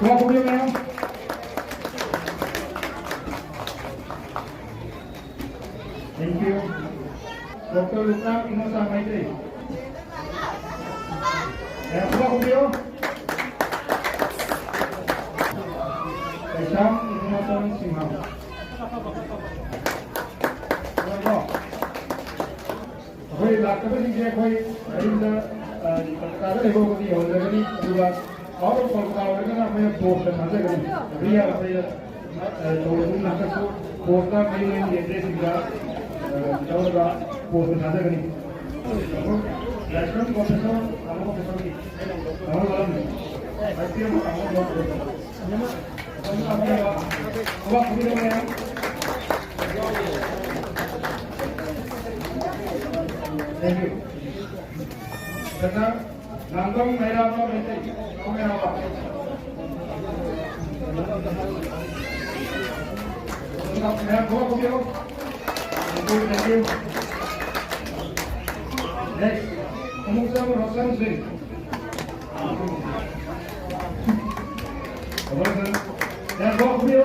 Wa kubiu ma'am. Thank you. Doctor Lukram Innocent Maitrey. Eh, wa kubiu. Kaisham Innocent Singha. Wa kubiu. ꯑꯩꯈꯣꯏ ꯂꯥꯛꯇꯕꯁꯤꯡꯁꯦ ꯑꯩꯈꯣꯏ ꯑꯌꯨꯝꯗ, ꯑ, ꯀꯜꯀꯇꯥꯗ ꯂꯩꯕ ꯐꯥꯎꯕꯗꯤ ꯌꯧꯍꯜꯂꯒꯅꯤ, ꯑꯗꯨꯒ out of Kolkata ꯑꯣꯏꯔꯒꯅ ꯑꯩꯈꯣꯏꯅ ꯕꯣꯁꯇ ꯊꯥꯖꯒꯅꯤ꯫ Rhea ꯑꯩꯈꯣꯏꯗ ꯇꯧꯔꯕꯅꯤꯅ ꯍꯟꯗꯛꯁꯨ ꯄꯣꯁꯇ ꯃꯔꯤ ꯃꯔꯤꯒꯤ ꯑꯦꯗ꯭ꯔꯦꯁꯁꯤꯡꯗ ꯇꯧꯔꯒ ꯄꯣꯁꯇ ꯊꯥꯖꯒꯅꯤ꯫ ꯔꯥꯏꯁꯣꯟ ꯄ꯭ꯔꯣꯐꯦꯁꯔ, ꯇꯥꯃꯣ ꯄ꯭ꯔꯣꯐꯦꯁꯔꯒꯤ ꯇꯥꯃꯣ ꯂꯥꯛꯑꯝꯃꯤ꯫ ꯇꯥꯃꯣ ꯂꯥꯛꯑꯝꯃꯤ꯫ ꯊꯕꯛ ꯈꯨꯗꯤꯡꯃꯛ ꯃꯌꯥꯝ꯫ Thank you. ꯉꯥꯡꯕꯝ ꯃꯩꯔꯥꯕ ꯃꯩꯇꯩ, ꯃꯩꯔꯥꯕ꯫ ꯃꯌꯥꯝ ꯊꯣꯛꯂꯛꯄꯤꯌꯨ꯫ Thank you, thank you. Next, ꯑꯃꯨꯛꯇꯪ ꯔꯣꯁꯟ ꯁꯤꯡ꯫ ꯔꯣꯁꯟ, ꯃꯌꯥꯝ ꯊꯣꯛꯂꯛꯄꯤꯌꯨ꯫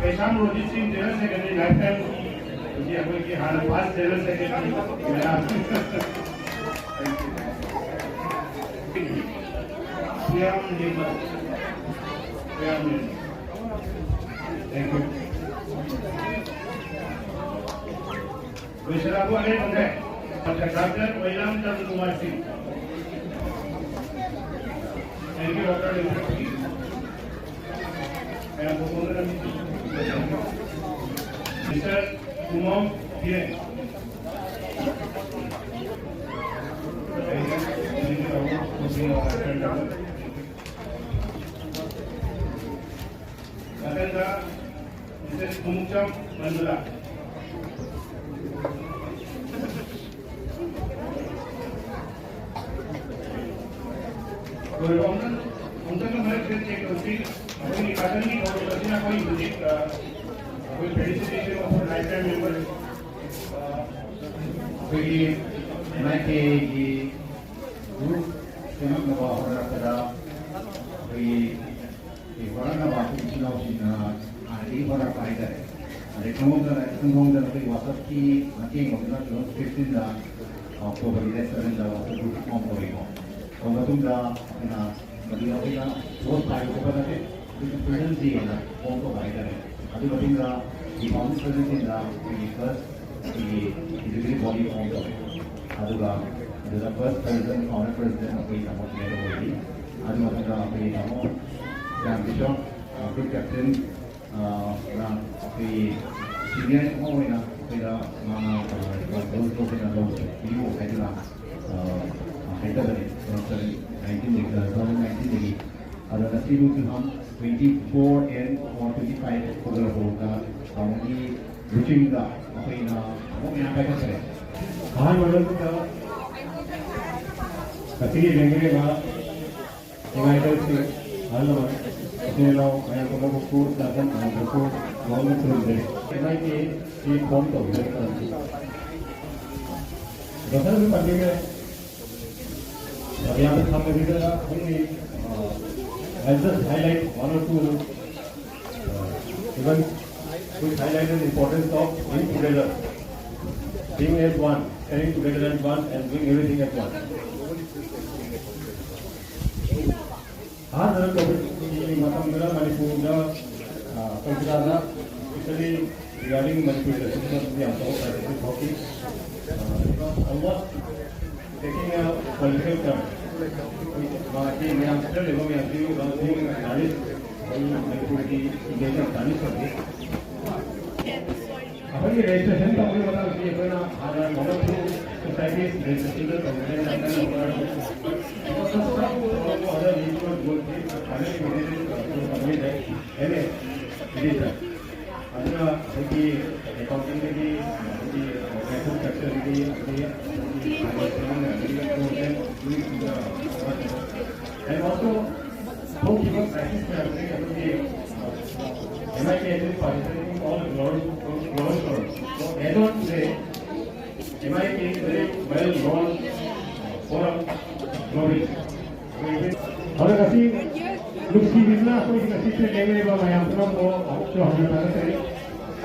ꯀꯩꯁꯥꯝ ꯔꯣꯖꯤꯠ ꯁꯤꯡ, ꯖꯦꯅꯔꯦꯜ ꯁꯦꯀ꯭ꯔꯦꯇꯔꯤ, ꯂꯥꯏꯐ ꯇꯥꯏꯝ꯫ ꯍꯧꯖꯤꯛ ꯑꯩꯈꯣꯏꯒꯤ ꯍꯥꯟꯅ ꯐꯥꯁ ꯖꯦꯅꯔꯦꯜ ꯁꯦꯀ꯭ꯔꯦꯇꯔꯤ ꯃꯌꯥꯝ꯫ ꯁꯤꯌꯥꯝ ꯅꯤꯃ꯫ ꯁꯤꯌꯥꯝ ꯅꯤꯃ꯫ Thank you. ꯂꯣꯏꯁꯤꯜꯂꯛꯄ ꯑꯔꯦꯝꯕꯅꯦ꯫ Doctor Oinam Chandra Kumar Singh. Thank you, doctor Linthoi. Mister Kumom Biren. ꯃꯊꯪꯗ ꯃꯤꯁꯦꯁ ꯈꯣꯡꯎꯞꯆꯝ ꯃꯟꯖꯨꯂꯥ꯫ ꯂꯣꯏꯔꯕ? ꯑꯃꯨꯛꯇꯪ, ꯑꯃꯨꯛꯇꯪꯒ ꯃꯔꯛꯁꯤꯗ ꯆꯦꯛ ꯇꯧꯁꯤ꯫ ꯑꯩꯈꯣꯏꯒꯤ ꯀꯥꯇꯟꯒꯤ ꯊꯧꯔꯝ ꯑꯁꯤꯅ ꯑꯩꯈꯣꯏ ꯍꯧꯖꯤꯛ, ꯑ, ꯑꯩꯈꯣꯏ felicitation of lifetime members, ꯑ, ꯑꯩꯈꯣꯏꯒꯤ ꯑꯦꯟ ꯑꯥꯏ ꯀꯦꯒꯤ ꯒ꯭ꯔꯨꯞ ꯁꯦꯝꯃꯛꯅꯕ ꯍꯣꯠꯅꯔꯛꯄꯗ ꯑꯩꯈꯣꯏꯒꯤ ꯑꯩꯈꯣꯏ ꯍꯣꯠꯅꯅꯕ ꯑꯩꯈꯣꯏ ꯏꯆꯤꯜ ꯏꯅꯥꯎꯁꯤꯡꯅ ꯍꯥꯟꯅꯗꯒꯤ ꯍꯣꯠꯅꯔꯛꯄ ꯍꯥꯏꯇꯥꯔꯦ꯫ ꯑꯗꯩ ꯈꯪꯍꯧꯗꯅ, ꯈꯪꯍꯧꯗꯅ ꯑꯩꯈꯣꯏ ꯋꯥꯆꯞꯀꯤ ꯃꯇꯦꯡ ꯂꯧꯗꯨꯅ two thousand fifteen-ꯗ, ꯑꯣꯛꯇꯣꯕꯔꯒꯤ date seven-ꯗ ꯋꯥꯆꯞ ꯒ꯭ꯔꯨꯞ ꯐꯣꯝ ꯇꯧꯔꯦꯀꯣ꯫ ꯇꯧꯕ ꯃꯇꯨꯡꯗ ꯑꯩꯈꯣꯏꯅ, ꯃꯗꯨꯗ ꯑꯩꯈꯣꯏꯅ ꯄꯣꯁ ꯄꯥꯏꯕ ꯈꯣꯠꯄ ꯅꯠꯇꯦ, ꯑꯗꯨꯒꯤ ꯄ꯭ꯔꯦꯖꯦꯟꯁ ꯗꯦ ꯑꯅ ꯐꯣꯝ ꯇꯧꯕ ꯍꯥꯏꯇꯥꯔꯦ꯫ ꯑꯗꯨꯒꯤ ꯃꯇꯨꯡꯗ two thousand seventeen-ꯗ ꯑꯩꯈꯣꯏꯒꯤ first ꯑꯩꯈꯣꯏꯒꯤ executive body form ꯇꯧꯋꯦ꯫ ꯑꯗꯨꯒ ꯑꯗꯨꯗ first president, founder president ꯑꯩꯈꯣꯏ ꯇꯥꯃꯣ ꯀꯤꯔꯟ ꯇꯧꯕ꯫ ꯑꯗꯨ ꯃꯊꯪꯗ ꯑꯩꯈꯣꯏꯒꯤ ꯇꯥꯃꯣ ꯁ꯭ꯌꯥꯝ ꯀꯤꯁꯣꯔ, ꯑ, group captain, ꯑ, ꯅ ꯑꯩꯈꯣꯏꯒꯤ senior ꯑꯃ ꯑꯣꯏꯅ ꯑꯩꯈꯣꯏꯗ ꯃꯥꯅ, ꯑ, responsible ꯑꯣꯏꯅ ꯂꯧꯕꯁꯦ ꯄꯤꯌꯨ ꯍꯥꯏꯗꯨꯅ, ꯑ, ꯍꯥꯏꯖꯕꯅꯤ꯫ Two thousand nineteen ꯗꯒꯤ, ꯑ, two thousand nineteen ꯗꯒꯤ꯫ ꯑꯗꯣ ꯉꯁꯤꯕꯨ two thousand twenty-four and or twenty-five ꯍꯧꯒꯠꯂꯛꯄꯗ ꯇꯥꯃꯣꯒꯤ ꯂꯨꯆꯤꯡꯗ ꯑꯩꯈꯣꯏꯅ ꯊꯕꯛ ꯃꯌꯥꯝ ꯄꯥꯏꯈꯠꯈ꯭ꯔꯦ꯫ ꯑꯍꯥꯟꯕꯗ ꯉꯁꯤꯒꯤ ꯂꯦꯡꯃꯤꯔꯦꯟ ꯏꯃꯥ ꯏꯕꯦꯜꯁꯤꯡ, ꯑꯍꯜ ꯂꯃꯟ, ꯏꯆꯤꯜ ꯏꯅꯥꯎ ꯃꯌꯥꯝ ꯄꯨꯝꯅꯃꯛꯄꯨ ꯆꯥꯛꯍꯟ ꯃꯌꯥꯝꯗꯁꯨ ꯃꯑꯣꯡꯗ ꯈꯨꯔꯨꯝꯖꯔꯤ꯫ ꯑꯦꯝ ꯑꯥꯏ ꯇꯤ ꯁꯤ ꯐꯣꯝ ꯇꯧꯈꯤꯕꯒꯤ ꯃꯔꯝꯗꯤ ꯗꯣꯛꯇꯔꯁꯨ ꯄꯟꯕꯤꯈ꯭ꯔꯦ꯫ ꯌꯥꯝꯅ ꯊꯝꯕꯁꯤꯗ ꯑꯩꯈꯣꯏꯒꯤ, uh, I'll just highlight one or two, uh, even which highlight the importance of being together, being as one, standing together as one and doing everything as one. ꯑꯍꯥꯟꯕꯗ ꯀꯣꯚꯤꯗꯀꯤ ꯃꯇꯝꯗꯨꯗ ꯃꯅꯤꯄꯨꯔꯗ, ꯑ, ꯀꯣꯜꯀꯇꯥꯗ, especially regarding ꯃꯅꯤꯄꯨꯔꯗ ꯁꯤꯒꯨꯝꯕ ꯌꯥꯝ ꯆꯥꯎꯕ crisis ꯊꯣꯛꯈꯤ꯫ ꯑ, almost taking a political turn. ꯃꯥꯒꯤ ꯃꯌꯥꯝ ꯁꯤꯗ ꯂꯩꯕ ꯃꯌꯥꯝꯁꯤ ꯂꯥꯟꯊꯦꯡ ꯖꯔꯅꯦꯂꯤꯁ, ꯑꯩ ꯃꯅꯤꯄꯨꯔꯒꯤ ꯏꯟꯗꯤꯌꯥꯒꯤ ꯖꯔꯅꯦꯂꯤꯁ ꯑꯣꯏꯔꯤ꯫ ꯑꯩꯈꯣꯏꯒꯤ registration ꯇꯧꯕꯒꯤ ꯃꯇꯥꯡꯁꯤ ꯑꯩꯈꯣꯏꯅ ꯍꯥꯟꯅ ꯃꯃꯜ society registration ꯇꯧꯕꯒꯤ ꯃꯇꯥꯡꯗ ꯑꯗꯨꯅ ꯑꯩꯈꯣꯏꯒꯤ accounting ꯗꯒꯤ, ꯑꯩꯈꯣꯏꯒꯤ financial sector ꯗꯒꯤ, ꯑꯗꯒꯤ ꯑꯩꯈꯣꯏꯒꯤ finance ꯗꯒꯤ, and also ꯊꯣꯛꯈꯤꯕ crisis ꯃꯌꯥꯝꯁꯦ ꯑꯩꯈꯣꯏꯒꯤ, uh, M I T has been participating all global, global forum. So as on today, M I T is very well known forum globally. ꯑꯗꯣ ꯉꯁꯤ ꯅꯨꯡꯁꯤꯕꯤꯗꯨꯅ ꯑꯩꯈꯣꯏꯒꯤ ꯉꯁꯤ ꯂꯦꯡꯃꯤꯔꯦꯟ ꯃꯌꯥꯝ ꯄꯨꯝꯅꯃꯛꯄꯨ ꯑꯃꯨꯛꯁꯨ ꯍꯟꯅ ꯊꯥꯒꯠꯆꯔꯤ꯫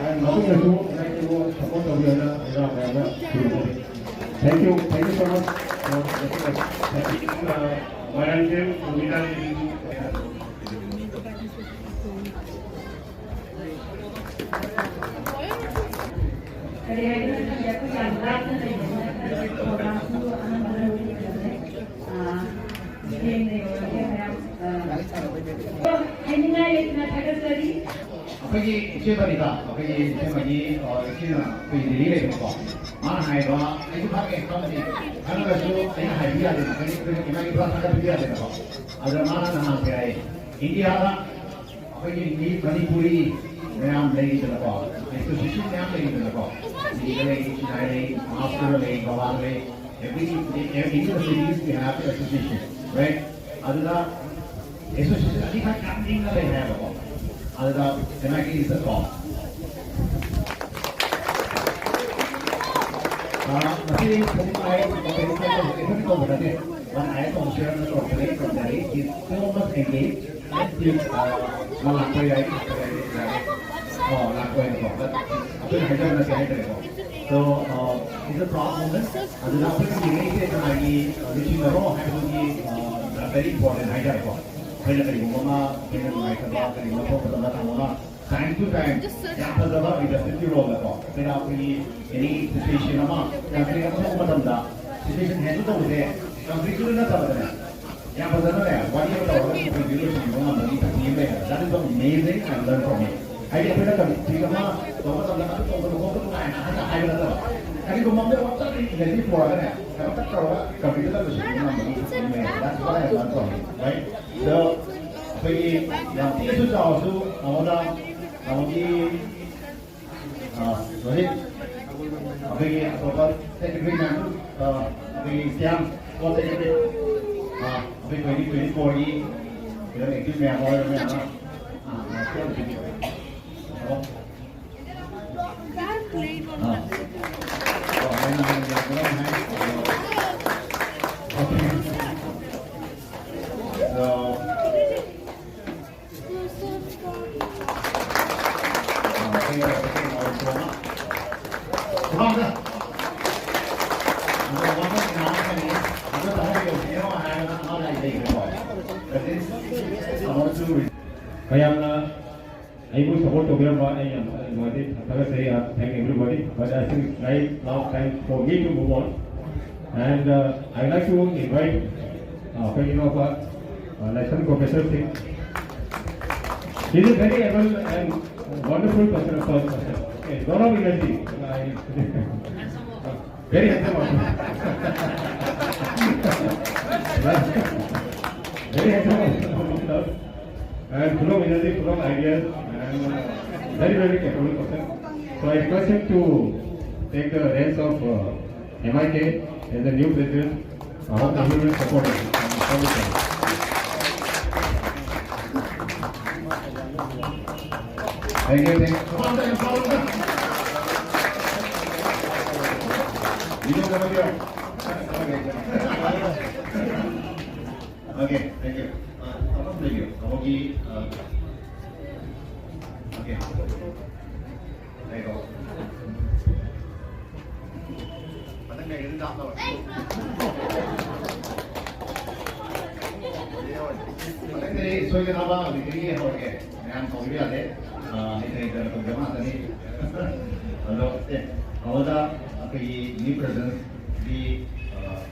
And ꯃꯇꯨꯡꯗꯁꯨ M I T ꯕꯨ support ꯇꯧꯕꯤꯌꯣꯅ ꯑꯩꯅ ꯃꯌꯥꯝꯗ ꯈꯨꯔꯨꯝꯖꯔꯤ꯫ Thank you, thank you so much for the support. Thank you. Uh, Maranjit, Umida, ꯀꯔꯤ ꯍꯥꯏꯗꯣꯏꯅꯣ ꯈꯪꯗꯦ꯫ ꯑꯩꯈꯣꯏ ꯌꯥꯝ ꯂꯥꯞꯅ ꯂꯩꯕꯅꯤꯅ ꯈꯔ ꯄ꯭ꯔꯣꯒ꯭ꯔꯥꯝꯁꯨ ꯑꯅꯝꯕ ꯂꯧꯔꯤꯕꯅꯦ꯫ ꯑꯥ, ꯊꯦꯡꯅ ꯌꯧꯔꯒꯦ꯫ ꯑꯩꯈꯣꯏꯒꯤ ꯏꯆꯦ ꯕꯅꯤꯇꯥ, ꯑꯩꯈꯣꯏꯒꯤ ꯏꯆꯦ ꯃꯅꯤ, ꯑ, ꯏꯆꯦꯅ ꯑꯩꯈꯣꯏ ꯗꯦꯜꯂꯤ ꯂꯩꯕꯀꯣ, ꯃꯥꯅ ꯍꯥꯏꯕ, ꯑꯩꯁꯨ ꯈꯪꯉꯦ, ꯈꯪꯉꯗꯤ, ꯈꯪꯉꯒꯁꯨ ꯑꯩꯅ ꯍꯥꯏꯕ ꯌꯥꯗꯦꯅ, ꯑꯩꯈꯣꯏ, ꯑꯩꯈꯣꯏ ꯏꯃꯥꯒꯤ ꯄꯨꯔꯥ ꯊꯥꯒꯠꯄꯗꯤ ꯌꯥꯗꯦꯅꯀꯣ꯫ ꯑꯗꯨꯗ ꯃꯥꯅ ꯅꯍꯥꯟ ꯀꯩ ꯍꯥꯏ, ꯏꯟꯗꯤꯌꯥꯗ ꯑꯩꯈꯣꯏꯒꯤ ꯃꯤ ꯃꯅꯤꯄꯨꯔꯤ ꯃꯌꯥꯝ ꯂꯩꯔꯤꯗꯅꯀꯣ, ꯑꯦꯁꯣꯁꯤꯌꯦꯁꯟ ꯃꯌꯥꯝ ꯂꯩꯔꯤꯗꯅꯀꯣ, ꯗꯤꯜꯂꯤꯗ ꯂꯩ, ꯆꯤꯅꯥꯏ ꯂꯩ, ꯃꯍꯥꯔꯥꯁꯇ꯭ꯔꯗ ꯂꯩ, ꯒꯣꯋꯥꯗ ꯂꯩ, every, every cities we have association, right? ꯑꯗꯨꯗ ꯑꯦꯁꯣꯁꯤꯌꯦꯁꯟ ꯑꯅꯤꯈꯛ ꯌꯥꯝ ꯂꯤꯡꯅ ꯂꯩ ꯍꯥꯏꯕꯀꯣ꯫ ꯑꯗꯨꯗ ꯀꯩꯅꯣꯒꯤ ꯆꯠꯀꯣ꯫ ꯑꯥ, ꯉꯁꯤ ꯄꯨꯡ ꯑꯥꯏꯠ, ꯑꯩꯈꯣꯏ ꯇꯧꯕ ꯅꯠꯇꯦ꯫ One I S officer ꯅ ꯇꯧꯔꯛꯄꯅꯦ, from Delhi. He's so much engaged. He's, uh, ꯃꯥ ꯂꯥꯛꯄ ꯌꯥꯏ, ꯂꯥꯛꯄ ꯌꯥꯏ, ꯌꯥꯏ꯫ ꯑꯣ, ꯂꯥꯛꯄ ꯌꯥꯏꯀꯣ꯫ But ꯑꯩꯈꯣꯏꯅ ꯍꯥꯏꯖꯕ ꯅꯠꯇꯦ ꯍꯥꯏꯇꯥꯔꯦꯀꯣ꯫ So, uh, it's a proud moment. ꯑꯗꯨꯅ ꯑꯩꯈꯣꯏꯅ ꯌꯦꯡꯉꯛꯏꯁꯦ ꯀꯅꯥꯒꯤ, uh, ꯂꯨꯆꯤꯡꯅꯔꯣ ꯍꯥꯏꯕꯗꯨꯒꯤ, uh, very important ꯍꯥꯏꯇꯥꯔꯦꯀꯣ꯫ ꯑꯩꯈꯣꯏꯅ ꯀꯔꯤꯒꯨꯝꯕ ꯑꯃ, ꯑꯩꯈꯣꯏꯅ ꯅꯨꯡꯉꯥꯏꯇꯕ, ꯀꯔꯤꯒꯨꯝꯕ ꯊꯣꯛꯄ ꯃꯇꯝꯗ ꯇꯥꯃꯣꯅ time to time ꯌꯥꯝ ꯐꯖꯕ leadership ꯀꯤ role ꯗꯀꯣ꯫ ꯑꯩꯈꯣꯏꯅ ꯑꯩꯈꯣꯏꯒꯤ any situation ꯑꯃ, country ꯑꯃ ꯊꯣꯛꯄ ꯃꯇꯝꯗ situation handle ꯇꯧꯕꯁꯦ country ꯗꯨꯗ ꯅꯠꯇꯕꯗꯅꯦ, ꯌꯥꯝ ꯐꯖꯅꯅꯦ, ꯋꯥꯔꯤ ꯑꯃ ꯇꯧꯔꯒ ꯄꯨꯟꯁꯤꯗ ꯂꯣꯏꯁꯤꯟꯕ ꯉꯝꯕꯒꯤ ꯇꯦꯛꯅꯤꯛ ꯑꯃ ꯂꯩ ꯍꯥꯏꯕ꯫ That is amazing and learn from it. ꯍꯥꯏꯗꯤ ꯑꯩꯈꯣꯏꯅ ꯀꯔꯤ ꯀꯔꯤ ꯑꯃ ꯇꯧꯕ ꯃꯇꯝꯗ ꯑꯗꯨ ꯇꯧꯒꯅꯨ ꯈꯣꯠꯀꯅꯨ ꯀꯥꯏꯅ ꯑꯍꯟꯅ ꯍꯥꯏꯕ ꯅꯠꯇꯕ, ꯀꯔꯤꯒꯨꯝꯕ ꯑꯃ ꯋꯥꯈꯜ ꯏꯅꯔꯖꯤ ꯄꯨꯔꯛꯑꯒꯅꯦ, ꯀꯩꯅꯣꯝꯇ ꯇꯧꯔꯒ ꯀꯝꯄ꯭ꯂꯤꯠ ꯇꯧꯕ ꯁꯤꯟꯕ ꯉꯝꯕꯒꯤ ꯇꯦꯛꯅꯤꯛ ꯑꯃ ꯂꯩ ꯍꯥꯏꯕ꯫ That's what I learn from it, right? So, ꯑꯩꯈꯣꯏꯒꯤ ꯌꯥꯝ ꯄꯤꯛꯑꯁꯨ ꯆꯥꯎꯔꯁꯨ ꯅꯉꯣꯟꯗ, ꯅꯉꯣꯟꯒꯤ ꯑꯥ, ꯍꯧꯖꯤꯛ ꯑꯩꯈꯣꯏꯒꯤ ꯑꯇꯣꯞꯄ ꯁꯦꯀ꯭ꯔꯦꯇꯔꯤ ꯃꯌꯥꯝꯁꯨ, ꯑꯥ, ꯑꯩꯈꯣꯏꯒꯤ ꯁꯤꯌꯥꯝ ꯀꯣ ꯁꯦꯀ꯭ꯔꯦꯇꯔꯤ, ꯑꯥ, ꯑꯩꯈꯣꯏ twenty twenty-four ꯒꯤ ꯀꯩꯅꯣ ꯑꯦꯛꯇꯤꯚ ꯃꯌꯥꯝ ꯑꯣꯏꯔꯕ ꯃꯌꯥꯝ ꯑꯃ, ꯑꯥ, ꯑꯥ, ꯁꯤꯌꯥꯝ ꯁꯤꯒꯤ, ꯑꯣ, ꯑꯥ, ꯑꯣ, ꯃꯌꯥꯝ ꯃꯌꯥꯝ ꯃꯌꯥꯝ ꯃꯌꯥꯝ ꯍꯥꯏ, ꯑꯣ, okay. So, ꯃꯌꯥꯝꯅ ꯑꯩꯕꯨ support ꯇꯧꯕꯤꯔꯝꯕ ꯑꯩ ꯌꯥꯝ ꯅꯨꯡꯉꯥꯏꯖꯩ, ꯊꯥꯒꯠꯆꯔꯤ꯫ Thank everybody, but I think right now time for me to move on. And, uh, I would like to invite, uh, ꯑꯩꯈꯣꯏꯒꯤ ꯏꯅꯥꯎꯄꯥ, uh, ꯂꯥꯏꯁ꯭ꯔꯝ professor ꯁꯤꯡ, He's a very able and wonderful person, person. Okay, lot of energy. I, very handsome also. Very handsome also. And full of energy, full of ideas, and very, very capable person. So I request him to take the reins of uh, M I K as the new president. I hope everyone will support him. Thank you, thank you. Okay, thank you. Uh, apa lagi? Apa lagi? Uh, okay. There you go. ꯃꯊꯪꯗꯒꯤꯗꯤ ꯁꯣꯏꯗꯅꯕ ꯍꯧꯖꯤꯛꯇꯒꯤ ꯍꯧꯔꯒꯦ꯫ ꯃꯌꯥꯝ ꯀꯧꯕ ꯌꯥꯗꯦ꯫ ꯑ, ꯍꯩꯇ ꯍꯩꯇꯅ ꯇꯧꯖꯕ ꯉꯥꯛꯇꯅꯤ꯫ ꯑꯗꯣ, ꯑꯦ, ꯑꯍꯣꯗ ꯑꯩꯈꯣꯏꯒꯤ new presidentꯀꯤ, ꯑ,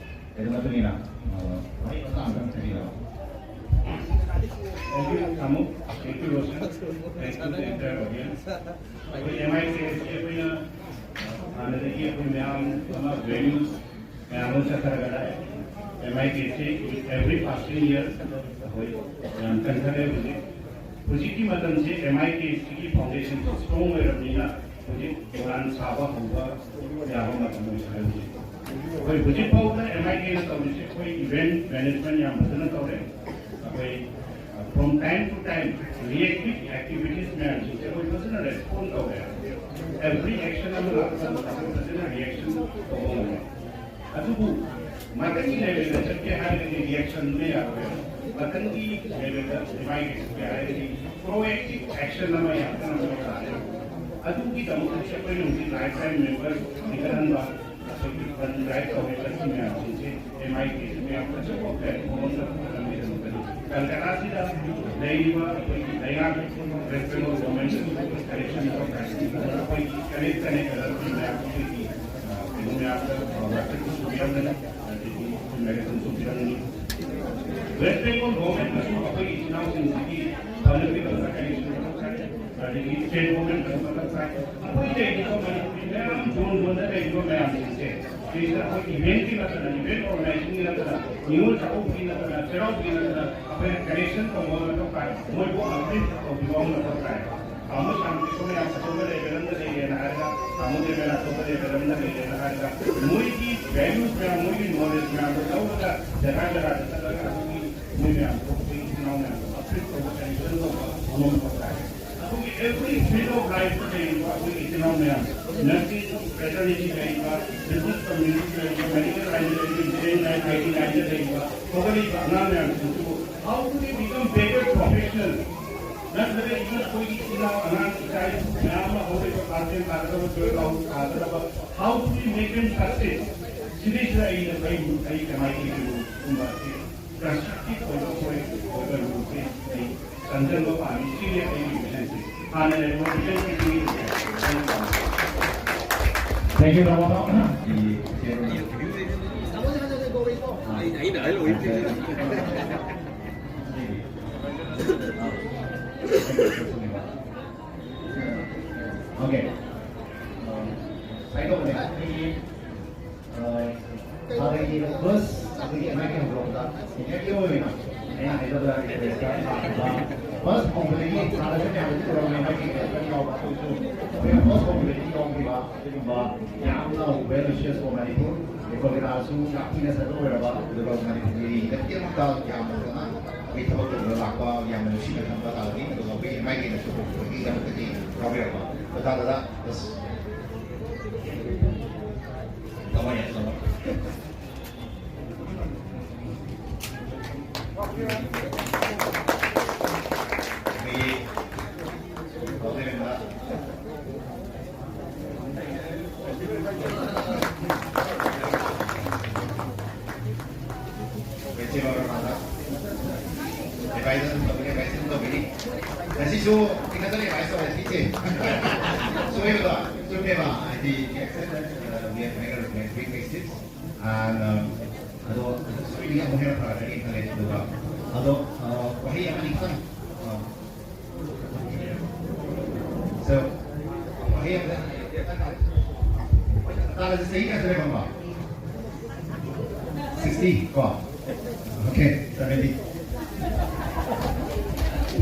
ꯀꯩꯅꯣ ꯃꯇꯨꯡ ꯏꯟꯅ, ꯑ, ꯋꯥꯍꯩ ꯃꯆꯥ ꯑꯃꯇꯪ ꯊꯝꯕꯤꯔꯕ? Thank you, Samu. Thank you, Roshan. Thank you, the entire audience. ꯑꯩꯈꯣꯏ M I K ꯑꯁꯤ ꯑꯩꯈꯣꯏꯅ, ꯑ, ꯍꯥꯟꯅꯗꯒꯤ ꯑꯩꯈꯣꯏ ꯃꯌꯥꯝ ꯑꯃ venue ꯃꯌꯥꯝ ꯑꯃ ꯆꯠꯊꯔꯒ ꯂꯥꯛꯑꯦ꯫ M I K C with every passing year ꯑꯩꯈꯣꯏ ꯌꯥꯝ ꯀꯟꯈꯠꯂꯦ ꯍꯧꯖꯤꯛ꯫ ꯍꯧꯖꯤꯛꯀꯤ ꯃꯇꯝꯁꯤ M I K Cꯒꯤ foundationꯁꯤ strong ꯑꯣꯏꯔꯕꯅꯤꯅ ꯍꯧꯖꯤꯛ ꯃꯣꯔꯥꯟ ꯁꯥꯕ ꯍꯧꯕ ꯌꯥꯕ ꯃꯇꯝ ꯑꯣꯏꯁꯤꯜꯂꯦ ꯍꯧꯖꯤꯛ꯫ ꯑꯩꯈꯣꯏ ꯍꯧꯖꯤꯛ ꯐꯥꯎꯕꯗ M I Kꯅ ꯇꯧꯔꯤꯁꯦ ꯑꯩꯈꯣꯏ event management ꯌꯥꯝ ꯐꯖꯅ ꯇꯧꯔꯦ꯫ ꯑꯩꯈꯣꯏ, uh, from time to time reactive activities ꯃꯌꯥꯝꯁꯤꯡꯁꯦ ꯑꯩꯈꯣꯏ ꯐꯖꯅ respond ꯇꯧꯔꯦ꯫ Every action ꯑꯃ ꯂꯥꯛꯄꯗ ꯑꯩꯈꯣꯏ ꯐꯖꯅ reaction ꯇꯧꯕ ꯉꯝꯃꯦ꯫ ꯑꯗꯨꯕꯨ ꯃꯊꯪꯒꯤ levelꯗ ꯆꯠꯀꯦ ꯍꯥꯏꯔꯒꯗꯤ reactionꯗꯨꯅ ꯌꯥꯔꯣꯏ꯫ ꯃꯊꯪꯒꯤ levelꯗ ꯃꯥꯏꯒꯤ ꯆꯠꯀꯦ ꯍꯥꯏꯔꯒꯗꯤ proactive action ꯑꯃ ꯌꯥꯝ ꯀꯟꯅ ꯃꯊꯧ ꯇꯥꯔꯦ꯫ ꯑꯗꯨꯒꯤꯗꯃꯛꯇꯗꯤ ꯑꯩꯈꯣꯏꯅ ꯍꯧꯖꯤꯛ lifetime member ꯍꯦꯟꯒꯠꯍꯟꯕ, ꯑꯩꯈꯣꯏꯒꯤ fund drive ꯇꯧꯔꯤꯕ ꯁꯤ ꯃꯌꯥꯝꯁꯤꯡꯁꯦ M I Kꯁꯤ ꯃꯌꯥꯝ ꯑꯆꯧꯕ platform ꯑꯃꯗ ꯄꯨꯈꯠꯂꯝꯃꯤꯗꯃꯛꯇꯅꯤ꯫ ꯀꯜꯀꯇꯥꯁꯤꯗ ꯂꯩꯔꯤꯕ ꯑꯩꯈꯣꯏꯒꯤ ꯂꯩꯉꯥꯛ West Bengal government connection ꯑꯩꯈꯣꯏꯒꯤ connect connect ꯃꯌꯥꯝ ꯑꯩꯈꯣꯏꯒꯤ ꯀꯩꯅꯣ ꯃꯌꯥꯝꯗ ꯋꯥꯆꯞꯇꯁꯨ ꯄꯤꯔꯝꯒꯅꯤ, ꯑꯗꯒꯤ ꯃꯦꯒꯥꯖꯤꯟꯁꯨ ꯄꯤꯔꯝꯒꯅꯤ꯫ West Bengal governmentꯅꯁꯨ ꯑꯩꯈꯣꯏꯒꯤ ꯏꯆꯤꯟ ꯏꯅꯥꯎꯁꯤꯡꯁꯤꯒꯤ ꯐꯅꯕꯒꯤꯗꯃꯛꯇ ꯀꯔꯤꯁꯨ ꯃꯊꯧ ꯇꯥꯏ꯫ ꯑꯗꯒꯤ ꯁ꯭ꯇꯦꯠ ꯒꯣꯔꯃꯦꯟꯠ ꯑꯃ ꯃꯊꯧ ꯇꯥꯏ꯫ ꯑꯩꯈꯣꯏ ꯂꯩꯔꯤꯕ ꯃꯅꯤꯄꯨꯔꯤ ꯃꯌꯥꯝ, ꯖꯣꯟ ꯖꯣꯟꯗ ꯂꯩꯔꯤꯕ ꯃꯌꯥꯝꯁꯤꯡꯁꯦ, ꯁꯤꯗꯩꯁꯤꯗ ꯑꯩꯈꯣꯏ ꯏꯚꯦꯟꯠꯀꯤ ꯅꯠꯇꯅ, ꯏꯚꯦꯟꯠ ꯑꯣꯔꯒꯅꯥꯏꯖꯦꯁꯟꯒꯤ ꯅꯠꯇꯅ, ꯅꯤꯉꯣꯜ ꯆꯥꯛꯀꯧꯕꯒꯤ ꯅꯠꯇꯅ, ꯆꯩꯔꯥꯎꯕꯒꯤ ꯅꯠꯇꯅ, ꯑꯩꯈꯣꯏꯅ ꯀꯅꯦꯛꯁꯟ ꯇꯧꯕ ꯑꯃ ꯃꯊꯧ ꯇꯥꯏ꯫ ꯃꯣꯏꯕꯨ ꯑꯞꯂꯤꯐ ꯇꯧꯕꯤꯕ ꯑꯃ ꯃꯊꯧ ꯇꯥꯏ꯫ ꯇꯥꯃꯣ ꯁꯥꯟꯇꯤꯁꯨ ꯃꯌꯥꯝ ꯑꯇꯣꯞꯄ ꯂꯩꯕ ꯂꯝꯗ ꯂꯩꯔꯦꯅ ꯍꯥꯏꯔꯒ, ꯇꯥꯃꯣ ꯗꯦꯕꯦꯟ ꯑꯇꯣꯞꯄ ꯂꯩꯕ ꯂꯝꯗ ꯂꯩꯔꯦꯅ ꯍꯥꯏꯔꯒ, ꯃꯣꯏꯒꯤ ꯚꯦꯂ꯭ꯌꯨꯁ ꯃꯌꯥꯝ, ꯃꯣꯏꯒꯤ ꯅꯣꯂꯦꯖ ꯃꯌꯥꯝꯗꯣ ꯂꯧꯔꯒ ꯖꯒꯥ ꯖꯒꯥꯗ ꯆꯠꯂꯒ ꯑꯗꯨꯒꯤ ꯃꯣꯏ ꯃꯌꯥꯝꯗꯣ, ꯑꯩꯈꯣꯏ ꯏꯆꯤꯟ ꯏꯅꯥꯎ ꯃꯌꯥꯝꯗꯣ ꯑꯞꯂꯤꯐ ꯇꯧꯕ, ꯀꯅꯦꯛꯁꯟ ꯇꯧꯕ ꯑꯃ ꯃꯊꯧ ꯇꯥꯏ꯫ ꯑꯗꯨꯒꯤ ꯑꯦꯚ꯭ꯔꯤ ꯐꯤꯜꯗ ꯑꯣꯐ ꯂꯥꯏꯐꯇ ꯂꯩꯔꯤꯕ ꯑꯩꯈꯣꯏꯒꯤ ꯏꯆꯤꯟ ꯏꯅꯥꯎ ꯃꯌꯥꯝ, ꯅꯔꯁꯤꯡ, ꯐꯦꯇꯔꯅꯔꯤ ꯂꯩꯔꯤꯕ, ꯕꯤꯖꯤꯅꯦꯁ ꯀꯝꯃ꯭ꯌꯨꯅꯤꯇꯤ ꯂꯩꯔꯤꯕ, ꯃꯦꯗꯤꯀꯦꯜ ꯂꯥꯏꯟꯗ ꯂꯩꯔꯤꯕ, ꯏꯟꯖꯤꯅꯤꯌꯥꯔꯤꯡ ꯂꯥꯏꯟ, ꯑꯥꯏ ꯇꯤ ꯂꯥꯏꯟꯗ ꯂꯩꯔꯤꯕ, ꯍꯧꯒꯠꯂꯛꯏꯕ ꯑꯉꯥꯡ ꯃꯌꯥꯝꯁꯤꯡꯁꯤꯕꯨ how do we become better professional? ꯅꯠꯇ꯭ꯔꯒ even ꯑꯩꯈꯣꯏꯒꯤ ꯏꯆꯤꯟ ꯏꯅꯥꯎ ꯑꯉꯥꯡ ꯏꯆꯥ ꯏꯁꯨ ꯃꯌꯥꯝ ꯑꯃ ꯍꯧꯔꯛꯏꯕ ꯀ꯭ꯂꯥꯁ ꯇꯦꯟ ꯊꯥꯒꯗꯕ, ꯇꯨꯌꯦꯜꯐ ꯊꯥꯒꯗꯕ, how do we make them success? ꯁꯤꯗꯩꯁꯤꯗ ꯑꯩꯅ, ꯑꯩ, ꯑꯩ ꯀꯃꯥꯏꯅ ꯇꯧꯗꯣꯏꯅꯣ? ꯀꯨꯝꯕ ꯑꯁꯤ ꯀꯟꯁꯇ꯭ꯔꯛꯇꯤꯚ ꯑꯣꯏꯕ ꯄꯣꯏꯟꯠ ꯑꯣꯏꯕ ꯔꯨꯜꯁꯦ ꯑꯩ ꯆꯪꯁꯤꯟꯕ ꯄꯥꯝꯃꯤ꯫ ꯁꯤꯅꯤ ꯑꯩꯒꯤ ꯚꯤꯖꯟꯁꯦ꯫ ꯍꯥꯟꯅ ꯂꯩꯔꯝꯕ ꯚꯤꯖꯟꯁꯤꯡꯗꯤ ꯑꯩꯅ ꯄꯥꯝꯃꯤ꯫ Thank you, ꯇꯥꯃꯣ꯫ Okay. ꯁꯨꯃꯥꯏꯅ ꯇꯧꯕꯅꯦ, ꯑꯩꯈꯣꯏꯒꯤ, ꯑ, ꯍꯥꯟꯅꯒꯤ ꯐꯥꯔꯁ ꯑꯩꯈꯣꯏꯒꯤ ꯑꯦꯝ ꯑꯥꯏ ꯀꯦ ꯍꯧꯗꯣꯔꯛꯄꯗ ꯁꯤꯅꯤꯌꯔ ꯑꯣꯏꯅ ꯑꯩꯅ ꯍꯥꯏꯖꯕꯗ ꯔꯤꯀ꯭ꯋꯦꯁꯇ ꯂꯥꯛꯈꯤꯕ ꯐꯥꯔꯁ ꯍꯧꯕꯗꯒꯤ ꯍꯥꯟꯅꯁꯨ ꯃꯌꯥꯝꯗꯤ ꯎꯔꯝꯃꯦ, ꯑꯦꯝ ꯑꯥꯏ ꯀꯦ ꯀꯌꯥ ꯌꯥꯎꯕ, ꯑꯗꯨꯁꯨ ꯑꯩꯈꯣꯏꯅ ꯐꯥꯔꯁ ꯍꯧꯕꯗꯒꯤ ꯌꯥꯎꯈꯤꯕ ꯑꯗꯨꯒꯨꯝꯕ ꯌꯥꯝꯅ well wishes for ꯃꯅꯤꯄꯨꯔ꯫ ꯑꯦꯀꯣ ꯚꯤꯂꯥꯁꯨ ꯌꯥꯝ ꯊꯤꯅ ꯁꯛꯄ ꯑꯣꯏꯔꯕ, ꯑꯗꯨꯒ ꯃꯅꯤꯄꯨꯔꯒꯤ ꯂꯝꯒꯤꯗꯃꯛꯇ ꯌꯥꯝꯅ ꯐꯖꯅ ꯑꯩꯈꯣꯏ ꯊꯕꯛ ꯇꯧꯕꯗ ꯂꯥꯛꯄ ꯌꯥꯝꯅ ꯅꯨꯡꯁꯤꯅ ꯈꯟꯕ ꯇꯥꯔꯒꯅꯤ꯫ ꯑꯗꯨꯒ ꯑꯩꯈꯣꯏ ꯑꯦꯝ ꯑꯥꯏ ꯀꯦꯅꯁꯨ ꯍꯧꯈꯤꯕꯒꯤꯗꯃꯛꯇꯗꯤ ꯌꯥꯎꯕꯤꯔꯛꯄ ꯑꯣꯖꯥ ꯗꯗꯥ, ꯑꯁ, ꯇꯃꯣ ꯌꯥꯝ ꯇꯃꯣ꯫ ꯑꯩꯈꯣꯏꯒꯤ ꯍꯧꯖꯤꯛ ꯉꯁꯤꯁꯨ ꯈꯤꯇꯪ ꯑꯦꯗꯚꯥꯏꯁ ꯇꯧꯔꯦ ꯁꯤꯁꯦ꯫ ꯁꯣꯏꯕꯗꯣ ꯆꯨꯝꯃꯦꯕ, ꯍꯥꯏꯗꯤ, we have made a big mistake꯫ And, uh, ꯑꯗꯣ ꯁꯣꯏꯗꯅ ꯑꯃꯨꯛ ꯍꯦꯟꯅ ꯐꯔꯛꯀꯅꯤ ꯈꯜꯂꯦ꯫ ꯑꯗꯨꯒ ꯑꯗꯣ, uh, ꯋꯥꯍꯩ ꯑꯃꯅꯤ ꯈꯤꯇꯪ, uh, ꯀꯣ? Okay, seventy.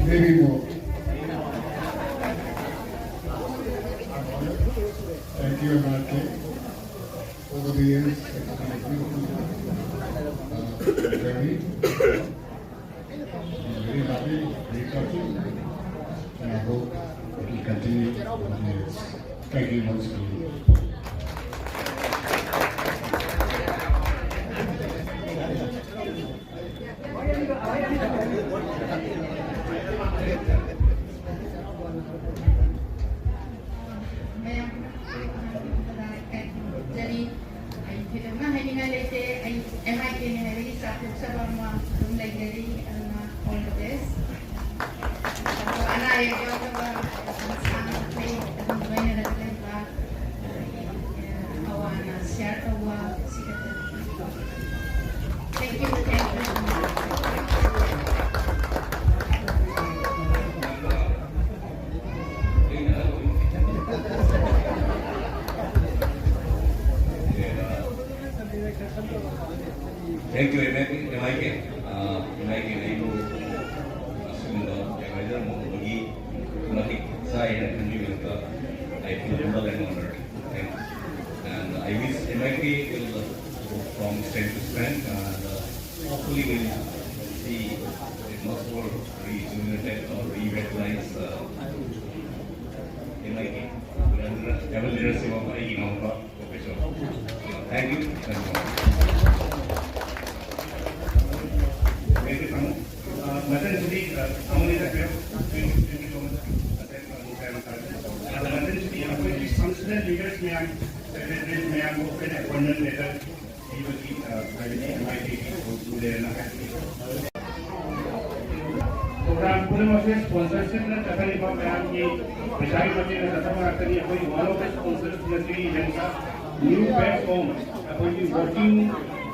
Maybe more. Thank you, M R K. Over the years, it's been a beautiful, uh, journey. I'm very happy, very touching, and I hope it will continue over the years. Thank you once again. ꯃꯌꯥꯝ ꯄꯨꯝꯅꯃꯛꯄꯨ ꯀꯗꯥꯏ ꯀꯗꯥꯏ ꯈꯨꯔꯨꯝꯖꯔꯤ꯫ ꯑꯩ ꯊꯣꯏꯗꯣꯛꯅ ꯍꯥꯏꯅꯤꯡꯉꯥꯏ ꯂꯩꯇꯦ꯫ ꯑꯩ M I K ꯅꯤ ꯍꯥꯏꯕꯒꯤ ꯆꯥꯎꯊꯣꯛꯆꯕ ꯑꯃ ꯑꯗꯨꯝ ꯂꯩꯖꯔꯤ꯫ ꯑꯗꯨꯅ all the best꯫ ꯑꯗꯣ ꯑꯅꯥ ꯑꯌꯦꯛ ꯌꯥꯎꯗꯕ, ꯁꯥꯡꯅ ꯐꯩ ꯑꯗꯨꯝ ꯂꯣꯏꯅꯔꯒ ꯂꯩꯕ, ꯑꯗꯒꯤ, ꯑꯋꯥ ꯑꯅꯥ share ꯇꯧꯕ, ꯁꯤ ꯈꯛꯇꯅꯤ꯫ Thank you, thank you. Thank you, M I K. Uh, M I K ꯅ ꯑꯩꯕꯨ ꯑꯁꯤꯒꯨꯝꯕ advisor ꯑꯃ ꯑꯣꯏꯕꯒꯤ ꯃꯇꯤꯛ ꯆꯥꯏ ꯍꯥꯏꯅ ꯈꯟꯕꯤꯕꯗ I feel humble and honored. Thanks. And I wish M I K will, uh, go from strength to strength, and, uh, hopefully we'll see a much more rejuvenated or revitalized, uh, M I K. Leadership, leadership of ꯑꯩꯒꯤ ꯏꯅꯥꯎꯅꯨꯄꯥ꯫ Thank you. Thank you. Thank you, ꯇꯥꯃꯣ꯫ ꯑ, ꯃꯊꯪꯁꯤꯗꯤ, ꯑ, ꯇꯥꯃꯣꯅ ꯆꯠꯄꯤꯔꯣ꯫ Thank you, thank you so much. ꯑ, ꯃꯊꯪꯁꯤꯗꯤ ꯑꯩꯈꯣꯏꯒꯤ functional leaders ꯃꯌꯥꯝ, secretaries ꯃꯌꯥꯝꯕꯨ ꯑꯩꯈꯣꯏꯅ appointment letter ꯄꯤꯕꯒꯤ, ꯑ, ꯍꯥꯏꯕꯗꯤ M I K ꯒꯤ ꯂꯩꯔꯦꯅ ꯍꯥꯏꯕꯗꯤ꯫ Program ꯄꯨꯝꯅꯃꯛꯁꯦ sponsorship ꯅ ꯆꯠꯊꯔꯤꯕ ꯃꯌꯥꯝꯒꯤ ꯄꯩꯁꯥꯒꯤ ꯃꯇꯦꯡꯅ ꯆꯠꯊꯕ ꯉꯥꯛꯇꯅꯤ꯫ ꯑꯩꯈꯣꯏ one of the sponsors ꯉꯁꯤ ꯏꯚꯦꯟꯠꯇ New Back Home, ꯑꯩꯈꯣꯏꯒꯤ working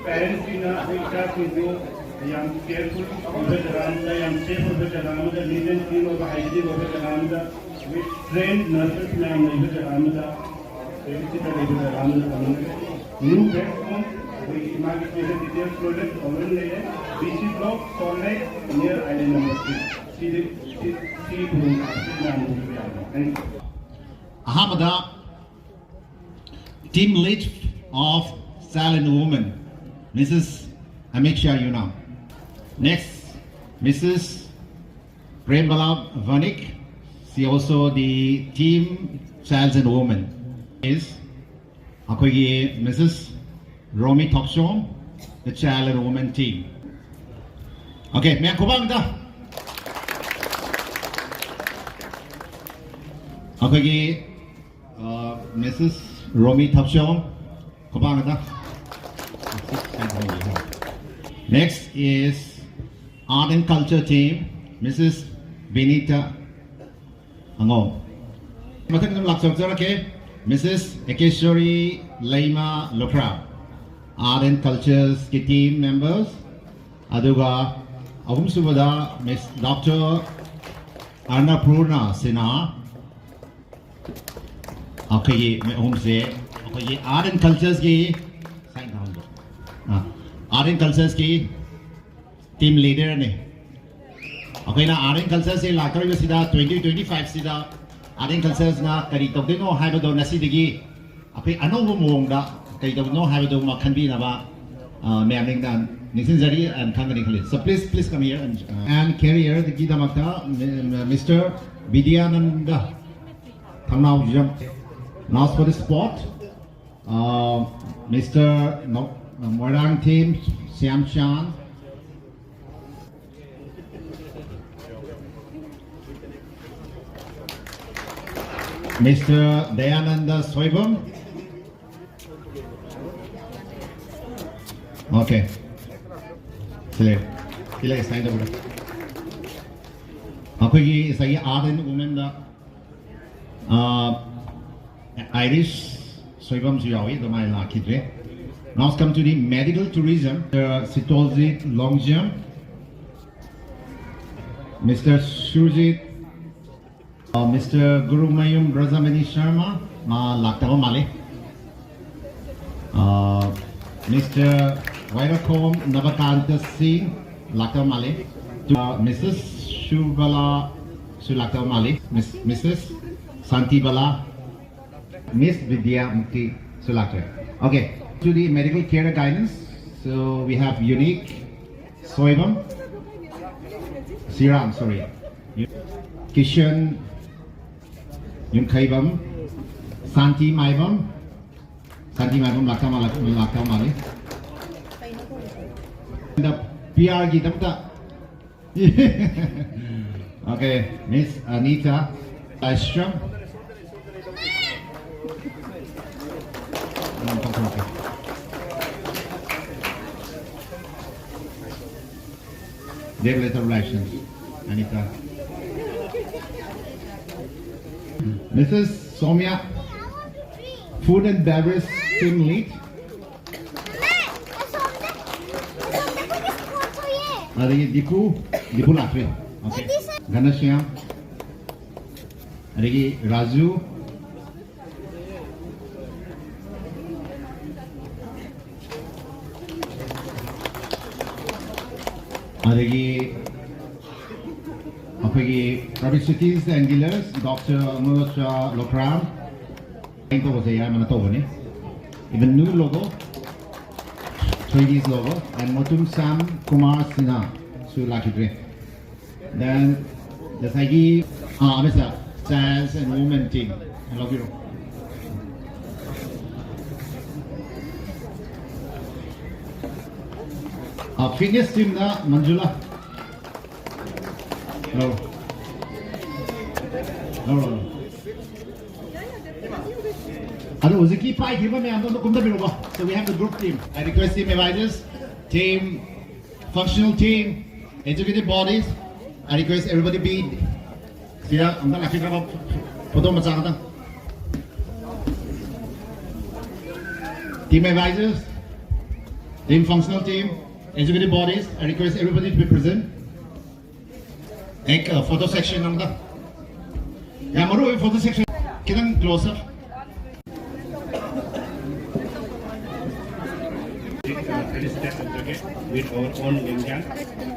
parents ꯁꯤꯡꯅ ꯑꯩꯈꯣꯏ ꯏꯆꯥꯁꯤꯡꯕꯨ ꯌꯥꯝ careful ꯑꯣꯏꯕ ꯖꯒꯥ ꯑꯃꯗ, ꯌꯥꯝ safe ꯑꯣꯏꯕ ꯖꯒꯥ ꯑꯃꯗ, neat and clean ꯑꯣꯏꯕ, hygienic ꯑꯣꯏꯕ ꯖꯒꯥ ꯑꯃꯗ, with trained nurses ꯃꯌꯥꯝ ꯂꯩꯕ ꯖꯒꯥ ꯑꯃꯗ, ꯁꯤꯗ ꯂꯩꯕ ꯖꯒꯥ ꯑꯃꯗ ꯇꯝꯅꯤꯡꯉꯥꯏ꯫ New Back Home ꯑꯩꯈꯣꯏꯒꯤ ꯏꯃꯥꯒꯤ ꯄꯦꯔꯦꯟ ꯗꯤꯇꯦꯜꯁ ꯂꯣꯏꯅ ꯑꯣꯟꯂꯥꯏꯟ ꯂꯩꯔꯦ꯫ ꯕꯤ ꯁꯤ ꯕ꯭ꯂꯣꯛ ꯁꯣꯔꯂꯩ ꯅꯤꯌꯔ ꯑꯥꯏꯂꯦꯟ ꯅꯝꯕꯔ ꯊ꯭ꯔꯤ꯫ ꯁꯤꯗꯤ ꯁꯤ ꯁꯤ ꯈꯨꯗꯣꯡ ꯆꯥꯕꯁꯤ ꯃꯌꯥꯝ ꯂꯧꯕꯤꯕ ꯌꯥꯕ꯭ꯔꯥ? Thank you. ꯑꯍꯥꯟꯕꯗ Team Lead of Child and Women, Missus Amiksha Yunam. Next, Missus Prembala Vanik, she also the Team Child and Women is ꯑꯩꯈꯣꯏꯒꯤ Missus Romi Thokchom, the Child and Women Team. Okay, ꯃꯌꯥꯝ ꯈꯨꯕꯥꯡꯗ ꯑꯩꯈꯣꯏꯒꯤ Missus Romi Thokchom, ꯈꯨꯕꯥꯡꯗ. Next is Art and Culture Team, Missus Benita Angom. ꯃꯊꯪꯗ ꯂꯥꯛꯆꯔꯛꯀꯦ, Missus Ekeshwari Leima Lukhra, Art and Cultures ꯀꯤ team members, ꯑꯗꯨꯒ ꯑꯍꯨꯝꯁꯨꯕꯗ Miss Doctor Annapurna Sinha, ꯑꯩꯈꯣꯏꯒꯤ ꯃꯤ ꯑꯍꯨꯝꯁꯦ ꯑꯩꯈꯣꯏꯒꯤ Art and Cultures ꯀꯤ, sign ꯇꯧꯍꯟꯕ꯫ ꯑꯥ, Art and Cultures ꯀꯤ team leader ꯅꯤ꯫ ꯑꯩꯈꯣꯏꯅ Art and Cultures say ꯂꯥꯛꯇꯧꯔꯤꯕꯁꯤꯗ, twenty twenty-five ꯁꯤꯗ Art and Cultures ꯅ ꯀꯔꯤ ꯇꯧꯗꯣꯏꯅꯣ ꯍꯥꯏꯕꯗꯣ ꯉꯁꯤꯗꯒꯤ ꯑꯩꯈꯣꯏ ꯑꯅꯧꯕ ꯃꯑꯣꯡꯗ ꯀꯔꯤ ꯇꯧꯗꯣꯏꯅꯣ ꯍꯥꯏꯕꯗꯨꯃ ꯈꯟꯕꯤꯅꯕ, ꯑ, ꯃꯌꯥꯝ ꯅꯤꯡꯗꯥꯡ ꯅꯤꯡꯁꯤꯡꯖꯔꯤ and ꯈꯪꯒꯅꯤ ꯈꯜꯂꯤ꯫ So please, please come here and, uh, and career ꯒꯤꯗꯃꯛꯇ, me-, me-, Mister Bidyananda Thounaojam, last for the spot, uh, Mister Mo-, Moirang Team, Siam Chan, Mister Dayananda Soibam. Okay. ꯁꯤꯂꯦ꯫ ꯁꯤꯂꯦ, sign ꯇꯧꯕꯤꯔꯣ꯫ ꯑꯩꯈꯣꯏꯒꯤ ꯉꯁꯥꯏꯒꯤ Art and Women the, ah, Irish ꯁꯣꯏꯕꯝꯁꯨ ꯌꯥꯎꯏ, ꯑꯗꯨꯃꯥꯏꯅ ꯂꯥꯛꯈꯤꯗ꯭ꯔꯦ꯫ Now come to the medical tourism, uh, Sitoljit Longjam, Mister Surjit, uh, Mister Gurumayum Brajamani Sharma, ꯃꯥ ꯂꯥꯛꯇꯕ ꯃꯥꯜꯂꯤ꯫ Uh, Mister Wairakhom Nabakanta Singh ꯂꯥꯛꯇꯕ ꯃꯥꯜꯂꯤ꯫ ꯑꯗꯨꯒ Missus Shubala ꯁꯨ ꯂꯥꯛꯇꯕ ꯃꯥꯜꯂꯤ꯫ Miss, Missus Santi Bala, Miss Vidya Mukti ꯁꯨ ꯂꯥꯛꯇ꯭ꯔꯦ꯫ Okay, to the medical care guidance, so we have Unique Soibam, Siram, sorry, Kishan Yunkaibam, Santi Maibam, Santi Maibam ꯂꯥꯛꯇꯕ ꯃꯥꯜꯂꯤ, ꯂꯥꯛꯇꯕ ꯃꯥꯜꯂꯤ꯫ ꯄꯤ ꯑꯥꯔꯒꯤꯗꯃꯛꯇ꯫ Okay, Miss Anita Ashram. Dear Letter Relations, Anita. Missus Somya, Food and Beverage Team Lead. ꯑꯗꯒꯤ ꯗꯤꯄꯨ, ꯗꯤꯄꯨ ꯂꯥꯛꯇ꯭ꯔꯤ꯫ Okay. ꯘꯅꯁ꯭ꯌꯥꯝ, ꯑꯗꯒꯤ ꯔꯥꯖꯨ, ꯑꯗꯒꯤ ꯑꯩꯈꯣꯏꯒꯤ Publicities and Dealers, Doctor Anuradha Lokram, ꯇꯧꯕꯁꯦ ꯑꯌꯥꯝꯕꯅ ꯇꯧꯕꯅꯤ꯫ Even new logo, three D's logo, and Motum Sam Kumar Sinha ꯁꯨ ꯂꯥꯛꯈꯤꯗ꯭ꯔꯦ꯫ Then ꯉꯁꯥꯏꯒꯤ ꯑꯥ, ꯑꯃꯁꯦ Jazz and Women Team ꯂꯧꯕꯤꯔꯣ꯫ ꯑꯥ, Fitness Teamꯗ ꯃꯟꯖꯨꯂꯥ꯫ ꯂꯧꯔꯣ꯫ ꯂꯧꯔꯣ, ꯂꯧꯔꯣ꯫ ꯑꯗꯣ ꯍꯧꯖꯤꯛꯀꯤ ꯄꯥꯏꯈꯤꯕ ꯃꯌꯥꯝꯗꯣ ꯑꯝꯇ ꯀꯨꯝꯊꯕꯤꯔꯛꯑꯣ꯫ So we have the group team. I request team advisors, team, functional team, executive bodies. I request everybody be ꯁꯤꯗ ꯑꯝꯇ ꯂꯥꯛꯄꯤꯈ꯭ꯔꯕ ꯐꯣꯇꯣ ꯃꯆꯥ ꯈꯛꯇꯪ꯫ Team advisors, team functional team, executive bodies, I request everybody to be present. Ek, uh, photo section ꯑꯃꯗ꯫ ꯌꯥꯝ ꯃꯔꯨ ꯑꯣꯏꯕ photo section꯫ ꯈꯤꯇꯪ close up꯫ Step and target with our own Gangan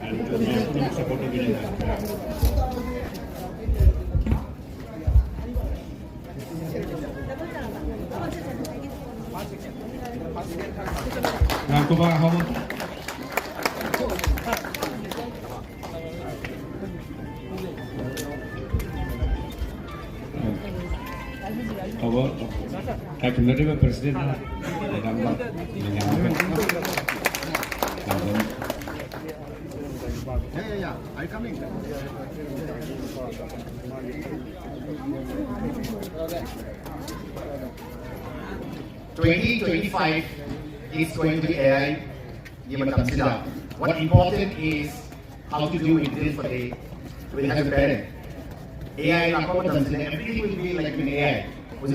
and we are full support of Gangan. Ngangkuba Hawon. Our Kakinadeva President, Madam Nyambe. Yeah, yeah, yeah. I coming. Twenty twenty-five is going to be A I. What important is how to do it this for the we have a better A I. Everything will be like an A I. If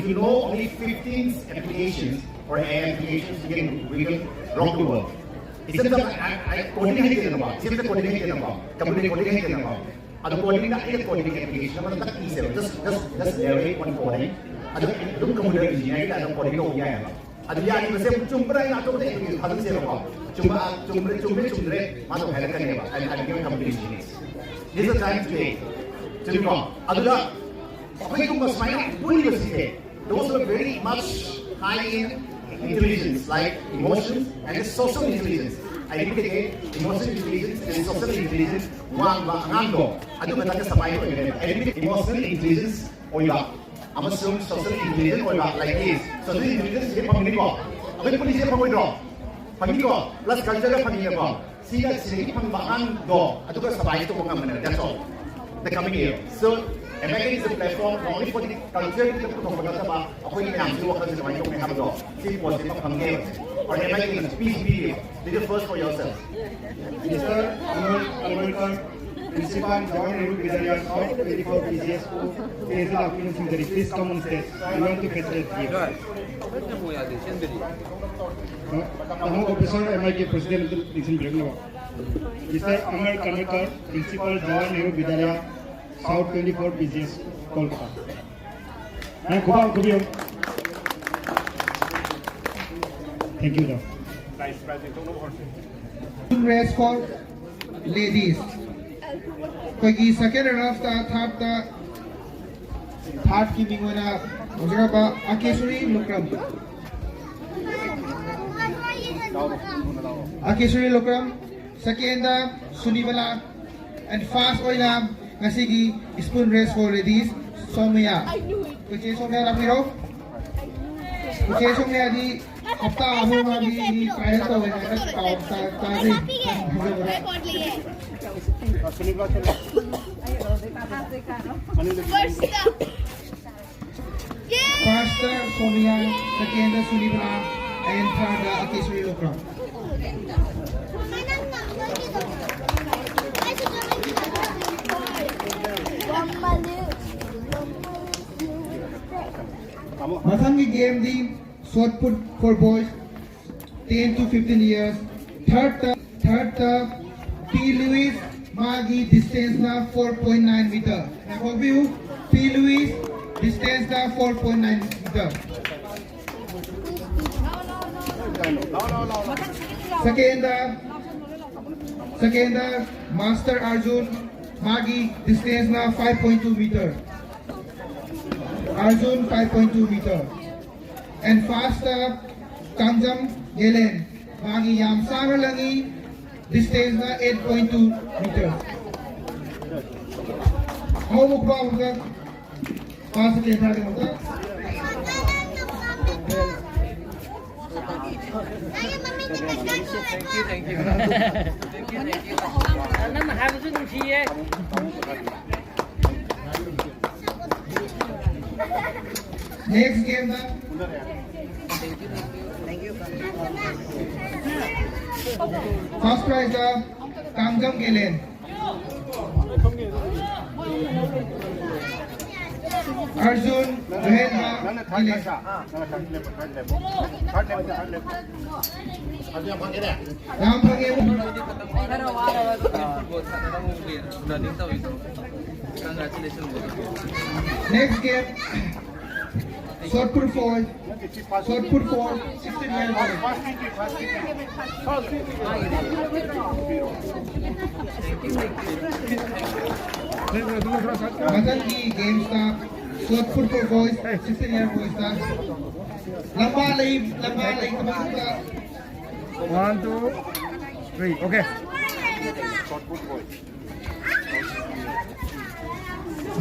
you know only fifteen applications or A I applications, we can, we can rock the world. It's not I, I coordinate them about, it's the coordinate them about, computer coordinate them about. Other coordinate, I coordinate application, but not easy. Just, just, just narrate one coding. Other, don't computer engineering, I don't coding, no, yeah. ꯑꯗꯨ ꯌꯥꯔꯤꯕꯁꯦ ꯆꯨꯝꯕ꯭ꯔꯥ ꯍꯥꯏꯅ ꯑꯇꯣꯞꯄꯗ ꯑꯩꯈꯣꯏꯒꯤ ꯊꯥꯖꯤꯟꯁꯦꯕꯀꯣ꯫ ꯆꯨꯝꯕ ꯆꯨꯝꯕ꯭ꯔꯥ ꯆꯨꯝꯃꯦ ꯆꯨꯝꯗ꯭ꯔꯦ ꯃꯥꯅ ꯍꯥꯏꯔꯛꯀꯅꯦꯕ꯫ ꯑꯩꯅ ꯑꯩꯅ ꯀꯝꯄꯅꯤꯁꯤꯅꯤ꯫ This is the time today. ꯆꯨꯝꯃꯤꯀꯣ? ꯑꯗꯨꯗ ꯑꯩꯈꯣꯏꯒꯨꯝꯕ ꯁꯨꯃꯥꯏꯅ ꯄꯨꯜꯂꯤꯕꯁꯤꯡꯁꯦ, those who are very much high in intelligence, like emotions and social intelligence. I repeat again, emotional intelligence and social intelligence ꯋꯥꯡꯕ ꯑꯉꯥꯡꯗꯣ ꯑꯗꯨ ꯈꯛꯇꯪ ꯁꯃꯥꯏ ꯑꯣꯏꯒꯅꯦꯕ꯫ I repeat, emotional intelligence ꯑꯣꯏꯕ ꯑꯃꯁꯨꯡ social intelligence ꯑꯣꯏꯕ, like this, social intelligence ꯁꯤꯗꯤ ꯐꯪꯒꯅꯤꯀꯣ? ꯑꯩꯈꯣꯏ ꯄꯨꯂꯤꯁꯁꯦ ꯐꯪꯉꯣꯏꯗ꯭ꯔꯣ? ꯐꯪꯅꯤꯀꯣ? Plus culture ꯐꯪꯉꯤꯅꯀꯣ? ꯁꯤꯗ ꯁꯤꯗꯒꯤ ꯐꯪꯕ ꯑꯉꯥꯡꯗꯣ ꯑꯗꯨꯒ survive ꯇꯧꯕ ꯉꯝꯕꯅꯦꯕ, that's all. The coming year. So, American is a platform not only for the culture ꯗ ꯄꯨꯊꯣꯛꯄ ꯅꯠꯇꯕ ꯑꯩꯈꯣꯏꯒꯤ ꯃꯌꯥꯝꯁꯤꯒꯤ ꯋꯥꯈꯜꯁꯦ ꯀꯃꯥꯏꯅ ꯇꯧꯒꯅꯤ ꯍꯥꯏꯕꯗꯣ ꯁꯤ ꯄꯣꯠꯁꯤꯃ ꯐꯪꯒꯦ꯫ Or American is peace video. This is first for yourself. Mister Amar Amar Principal, Jawaharlal Nehru Vidyalaya South twenty-four P G S ꯀꯣ case ꯂꯥꯛꯄꯤꯅ ꯁꯤꯡꯖꯔꯤ꯫ Please come on stage. We want to congratulate you. ꯇꯥꯃꯣ officer M ꯑꯥꯏ ꯀꯦ president ꯑꯗꯨ ꯅꯤꯡꯁꯤꯡꯕꯤꯔꯛꯅꯕ꯫ Mister Amar Karmakar, Principal, Jawaharlal Nehru Vidyalaya, South twenty-four P G S, Kolkata. ꯅꯪ ꯈꯨꯕꯥꯛ ꯈꯨꯕꯤꯌꯨ꯫ Thank you, Doc. Race for ladies. ꯑꯩꯈꯣꯏꯒꯤ second runner up ꯇ, third ꯇ, third ꯀꯤ ꯃꯤꯡ ꯑꯣꯏꯅ ꯇꯧꯖꯔꯕ ꯑꯀꯦꯁꯣꯔꯤ ꯂꯨꯀ꯭ꯔꯝ꯫ ꯑꯀꯦꯁꯣꯔꯤ ꯂꯨꯀ꯭ꯔꯝ, second ꯇ ꯁꯨꯅꯤꯕꯂꯥ, and first ꯑꯣꯏꯅ ꯉꯁꯤꯒꯤ spoon race for ladies, ꯁꯣꯃꯤꯌꯥ꯫ ꯑꯩꯈꯣꯏ ꯆꯦ ꯁꯣꯃꯤꯌꯥ ꯂꯥꯛꯄꯤꯔꯣ꯫ ꯑꯩꯈꯣꯏ ꯆꯦ ꯁꯣꯃꯤꯌꯥꯗꯤ ꯍꯞꯇꯥ ꯑꯍꯨꯝ ꯃꯃꯥꯡꯗꯒꯤ trial ꯇꯧꯋꯦ ꯍꯥꯏꯅ ꯄꯥꯎ ꯇꯥ-, ꯇꯥꯖꯩ꯫ First ꯇ ꯁꯣꯃꯤꯌꯥ, second ꯇ ꯁꯨꯅꯤꯕꯂꯥ, and third ꯇ ꯑꯀꯦꯁꯣꯔꯤ ꯂꯨꯀ꯭ꯔꯝ꯫ ꯃꯊꯪꯒꯤ game D shot put for boys, ten to fifteen years, third ꯇ, third ꯇ ꯄꯤ ꯂꯨꯏꯁ, ꯃꯥꯒꯤ distance ꯅ four point nine meter꯫ ꯉꯥꯏꯈꯣꯛꯄꯤꯌꯨ, ꯄꯤ ꯂꯨꯏꯁ, distance ꯅ four point nine meter꯫ Second ꯇ, second ꯇ Master Arjun, ꯃꯥꯒꯤ distance ꯅ five point two meter꯫ Arjun, five point two meter꯫ And first ꯇ ꯀꯥꯡꯖꯝ ꯒꯦꯂꯦꯟ, ꯃꯥꯒꯤ ꯌꯥꯝ ꯁꯥꯡꯅ ꯂꯪꯉꯤ, distance ꯅ eight point two meter꯫ ꯑꯍꯧꯕ ꯈꯨꯕꯥꯛ ꯑꯃꯗ first, second, third ꯑꯃꯗ꯫ ꯅꯪꯅ ꯍꯥꯏꯕꯁꯨ ꯅꯨꯡꯁꯤꯌꯦ꯫ Next game ꯗ first prize ꯗ ꯀꯥꯡꯖꯝ ꯒꯦꯂꯦꯟ꯫ Arjun, Rohit, ꯅꯪꯅ third ꯒꯦꯂꯦꯟ꯫ ꯂꯦꯞꯄ, third ꯂꯦꯞꯄ, third ꯂꯦꯞꯄ, third ꯂꯦꯞꯄ, third ꯂꯦꯞꯄ꯫ ꯑꯗꯨ ꯌꯥꯝ ꯐꯪꯉꯦꯅꯦ꯫ ꯌꯥꯝ ꯐꯪꯉꯦ꯫ ꯈꯔ ꯋꯥꯔꯕ ꯑꯗꯨꯝ football ꯁꯥꯟꯅꯕ ꯍꯧꯔꯦ꯫ Running ꯇꯧꯔꯤꯗꯣ꯫ Congratulations꯫ Next game. Shot put four. Shot put four. sixteen years old. ꯃꯊꯪꯒꯤ ꯒꯦꯝꯁꯇ shot put for boys, sixteen year boysꯇ ꯂꯝꯕꯥ ꯂꯩ, ꯂꯝꯕꯥ ꯂꯩ ꯊꯕꯛꯇ One, two, three. Okay.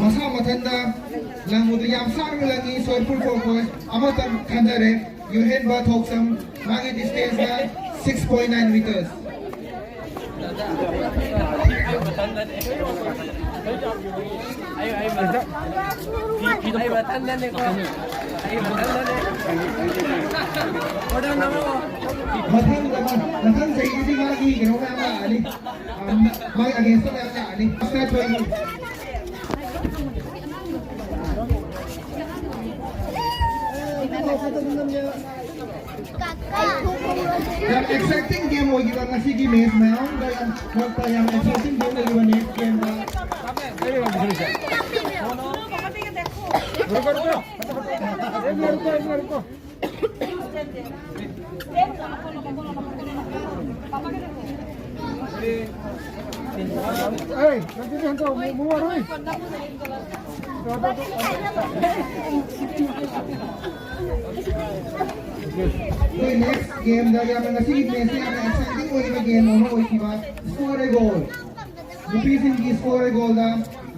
ꯃꯁꯥ ꯃꯊꯟꯇ ꯂꯪꯕꯗꯨ ꯌꯥꯝ ꯁꯥꯡꯅ ꯂꯪꯉꯤ, shot put for boys ꯑꯃꯇꯪ ꯈꯟꯖꯔꯦ꯫ ꯌꯨꯍꯦꯟꯕ ꯊꯣꯛꯁꯝ, ꯃꯥꯒꯤ distanceꯅ six point nine meters꯫ ꯑꯩ ꯃꯊꯟꯗꯅꯦꯀꯣ꯫ ꯑꯩ ꯃꯊꯟꯗꯅꯦ꯫ ꯑꯣꯔꯗꯔ ꯅꯝꯃꯣ꯫ ꯃꯊꯪꯗ, ꯃꯊꯪ ꯆꯍꯤꯗꯗꯤ ꯃꯥꯒꯤ ꯀꯩꯅꯣ ꯃꯌꯥꯝ ꯂꯥꯛꯑꯅꯤ꯫ ꯃꯥꯒꯤ againstꯇ ꯃꯌꯥꯝ ꯂꯥꯛꯑꯅꯤ꯫ Start ꯇꯧꯔꯅꯤ꯫ ꯌꯥꯝ exciting game ꯑꯣꯏꯈꯤꯕ ꯉꯁꯤꯒꯤ match ꯃꯌꯥꯝꯗ ꯌꯥꯝ ꯃꯔꯛꯇ ꯌꯥꯝ exciting game ꯑꯣꯏꯈꯤꯕ next gameꯗ꯫ ꯑꯩꯈꯣꯏ next gameꯗ ꯌꯥꯝꯅ ꯉꯁꯤꯒꯤ matchꯁꯦ ꯌꯥꯝꯅ exciting ꯑꯣꯏꯕ game ꯑꯃ ꯑꯣꯏꯈꯤꯕ score a goal꯫ ꯅꯨꯄꯤꯁꯤꯡꯒꯤ score a goalꯗ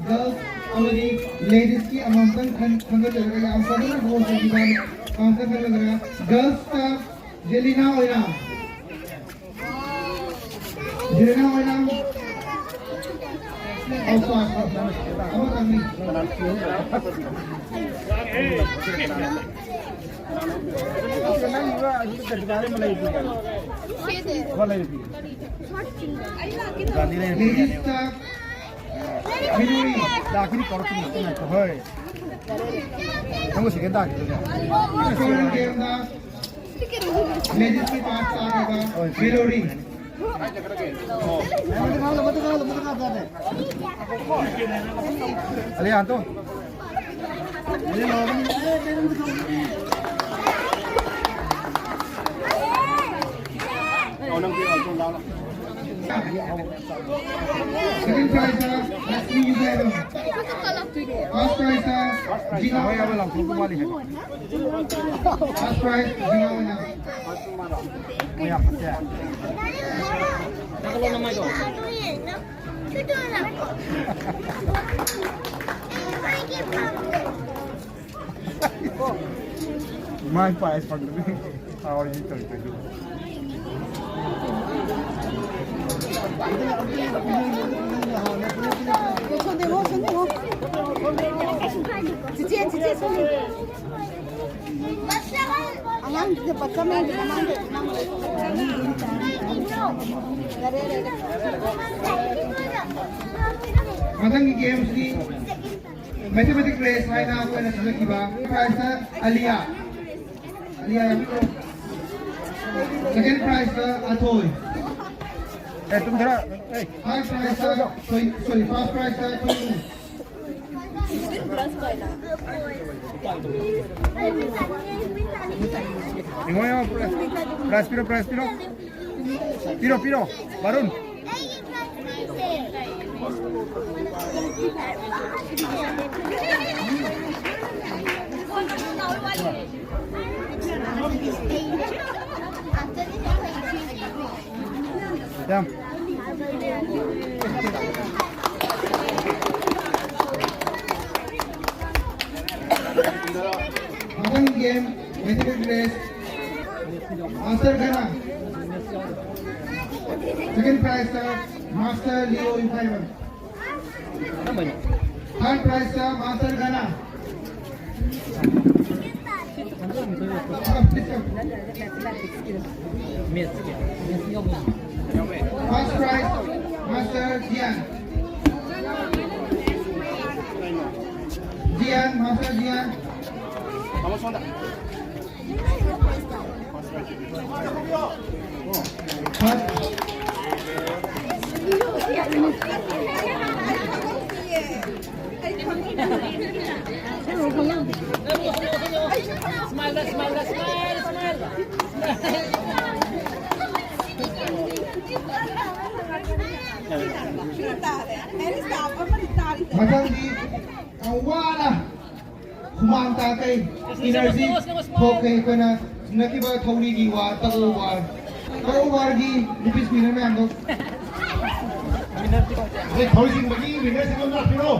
girls ꯑꯃꯗꯤ ladiesꯀꯤ ꯑꯃꯃꯝꯇꯪ ꯈꯟ-, ꯈꯟꯒꯠꯆꯔꯒ ꯌꯥꯝ ꯐꯖꯅ goal ꯆꯟꯈꯤꯕ ꯑꯃꯃꯝꯇꯪ ꯈꯟꯒꯠꯂꯒ girlsꯇ ꯖꯦꯂꯤꯅꯥ ꯑꯣꯏꯅꯥꯝ꯫ ꯖꯦꯂꯤꯅꯥ ꯑꯣꯏꯅꯥꯝ꯫ ꯑꯃꯇꯪꯅꯤ꯫ ꯅꯪꯒꯤꯗꯣ ꯑꯁꯤꯗ ꯀꯔꯤ ꯀꯔꯤ ꯑꯃ ꯂꯩꯔꯤꯗꯨꯗꯤ? ꯂꯩꯔꯤꯗꯨꯗꯤ꯫ Ladiesꯇ ꯃꯤꯅꯨꯔꯤ꯫ ꯂꯥꯛꯈꯤꯅꯤ, ꯀꯧꯔꯛꯈꯤꯅꯤ꯫ ꯍꯣꯏ꯫ ꯅꯪꯕꯨ second ꯇꯥꯈꯤꯗꯣꯏꯅꯦ꯫ Scoring gameꯗ ladiesꯀꯤ part ꯇꯥꯈꯤꯕ ꯃꯤꯅꯨꯔꯤ꯫ ꯑꯂꯦ, ꯌꯥꯟ ꯇꯣ꯫ Second prize, uh, Lakshmi Yugairam. First prize, uh, Jina. First prize, Jina Oina. My prize for the, how are you going to do? ꯆꯤꯆꯦ, ꯆꯤꯆꯦ, ꯁꯣꯝꯗ꯫ ꯑꯉꯥꯡꯗꯨꯗ ꯕꯁ ꯑꯃ ꯃꯃꯥꯡꯗ꯫ ꯌꯥꯔꯦ, ꯌꯥꯔꯦ, ꯌꯥꯔꯦ꯫ ꯃꯊꯪꯒꯤ ꯒꯦꯝꯁꯤ ꯃꯦꯊꯃꯦꯇꯤꯛ ꯔꯦꯁ ꯍꯥꯏꯅ ꯑꯩꯈꯣꯏꯅ ꯁꯤꯟꯖꯈꯤꯕ꯫ ꯐꯥꯔꯁꯇ ꯑꯂꯤꯌꯥ꯫ ꯑꯂꯤꯌꯥ ꯌꯥꯕꯤꯔꯣ꯫ ꯁꯦꯀꯦꯟ ꯄ꯭ꯔꯥꯏꯖꯇ ꯑꯊꯣꯏ꯫ ꯑꯦ, ꯇꯨꯝꯊꯔ-, ꯑꯦ꯫ ꯊꯥꯔꯠ ꯄ꯭ꯔꯥꯏꯖꯇ ꯊꯣꯏ-, ꯁꯣꯔꯤ, ꯐꯥꯔꯁ ꯄ꯭ꯔꯥꯏꯖꯇ ꯊꯣꯏ꯫ ꯌꯦꯡꯉꯣ, ꯌꯦꯡꯉꯣ, ꯄ꯭ꯔꯥꯏꯖ ꯄꯤꯔꯣ, ꯄ꯭ꯔꯥꯏꯖ ꯄꯤꯔꯣ꯫ ꯄꯤꯔꯣ, ꯄꯤꯔꯣ, ꯕꯥꯔꯨꯟ꯫ ꯌꯥꯝ꯫ ꯃꯊꯪ game, mathematic race. Master Ghana. Second ꯄ꯭ꯔꯥꯏꯖꯇ ꯃꯥꯁꯇꯔ ꯂꯤꯑꯣ ꯏꯝꯐꯥꯏꯕꯝ꯫ ꯊꯥꯔꯠ ꯄ꯭ꯔꯥꯏꯖꯇ master Ghana. First prize master Jiyan. Jiyan, master Jiyan. ꯃꯊꯪꯗꯤ ꯌꯥꯝ ꯋꯥꯅ ꯍꯨꯃꯥꯡ ꯇꯥꯈꯩ, ꯏꯅꯔꯖꯤ ꯊꯣꯛꯈꯩ ꯑꯩꯈꯣꯏꯅ ꯆꯤꯡꯅꯈꯤꯕ ꯊꯧꯔꯤꯒꯤ ꯋꯥ, ꯇꯒ ꯋꯥꯔ, ꯇꯒ ꯋꯥꯔꯒꯤ ꯅꯨꯄꯤ ꯁ꯭ꯀꯨꯜ ꯃꯌꯥꯝꯗꯣ, ꯑꯩꯈꯣꯏ ꯊꯧꯔꯤ ꯆꯤꯡꯕꯒꯤ ꯋꯤꯅꯔꯁꯤꯡ ꯑꯃ ꯂꯥꯛꯄꯤꯔꯣ꯫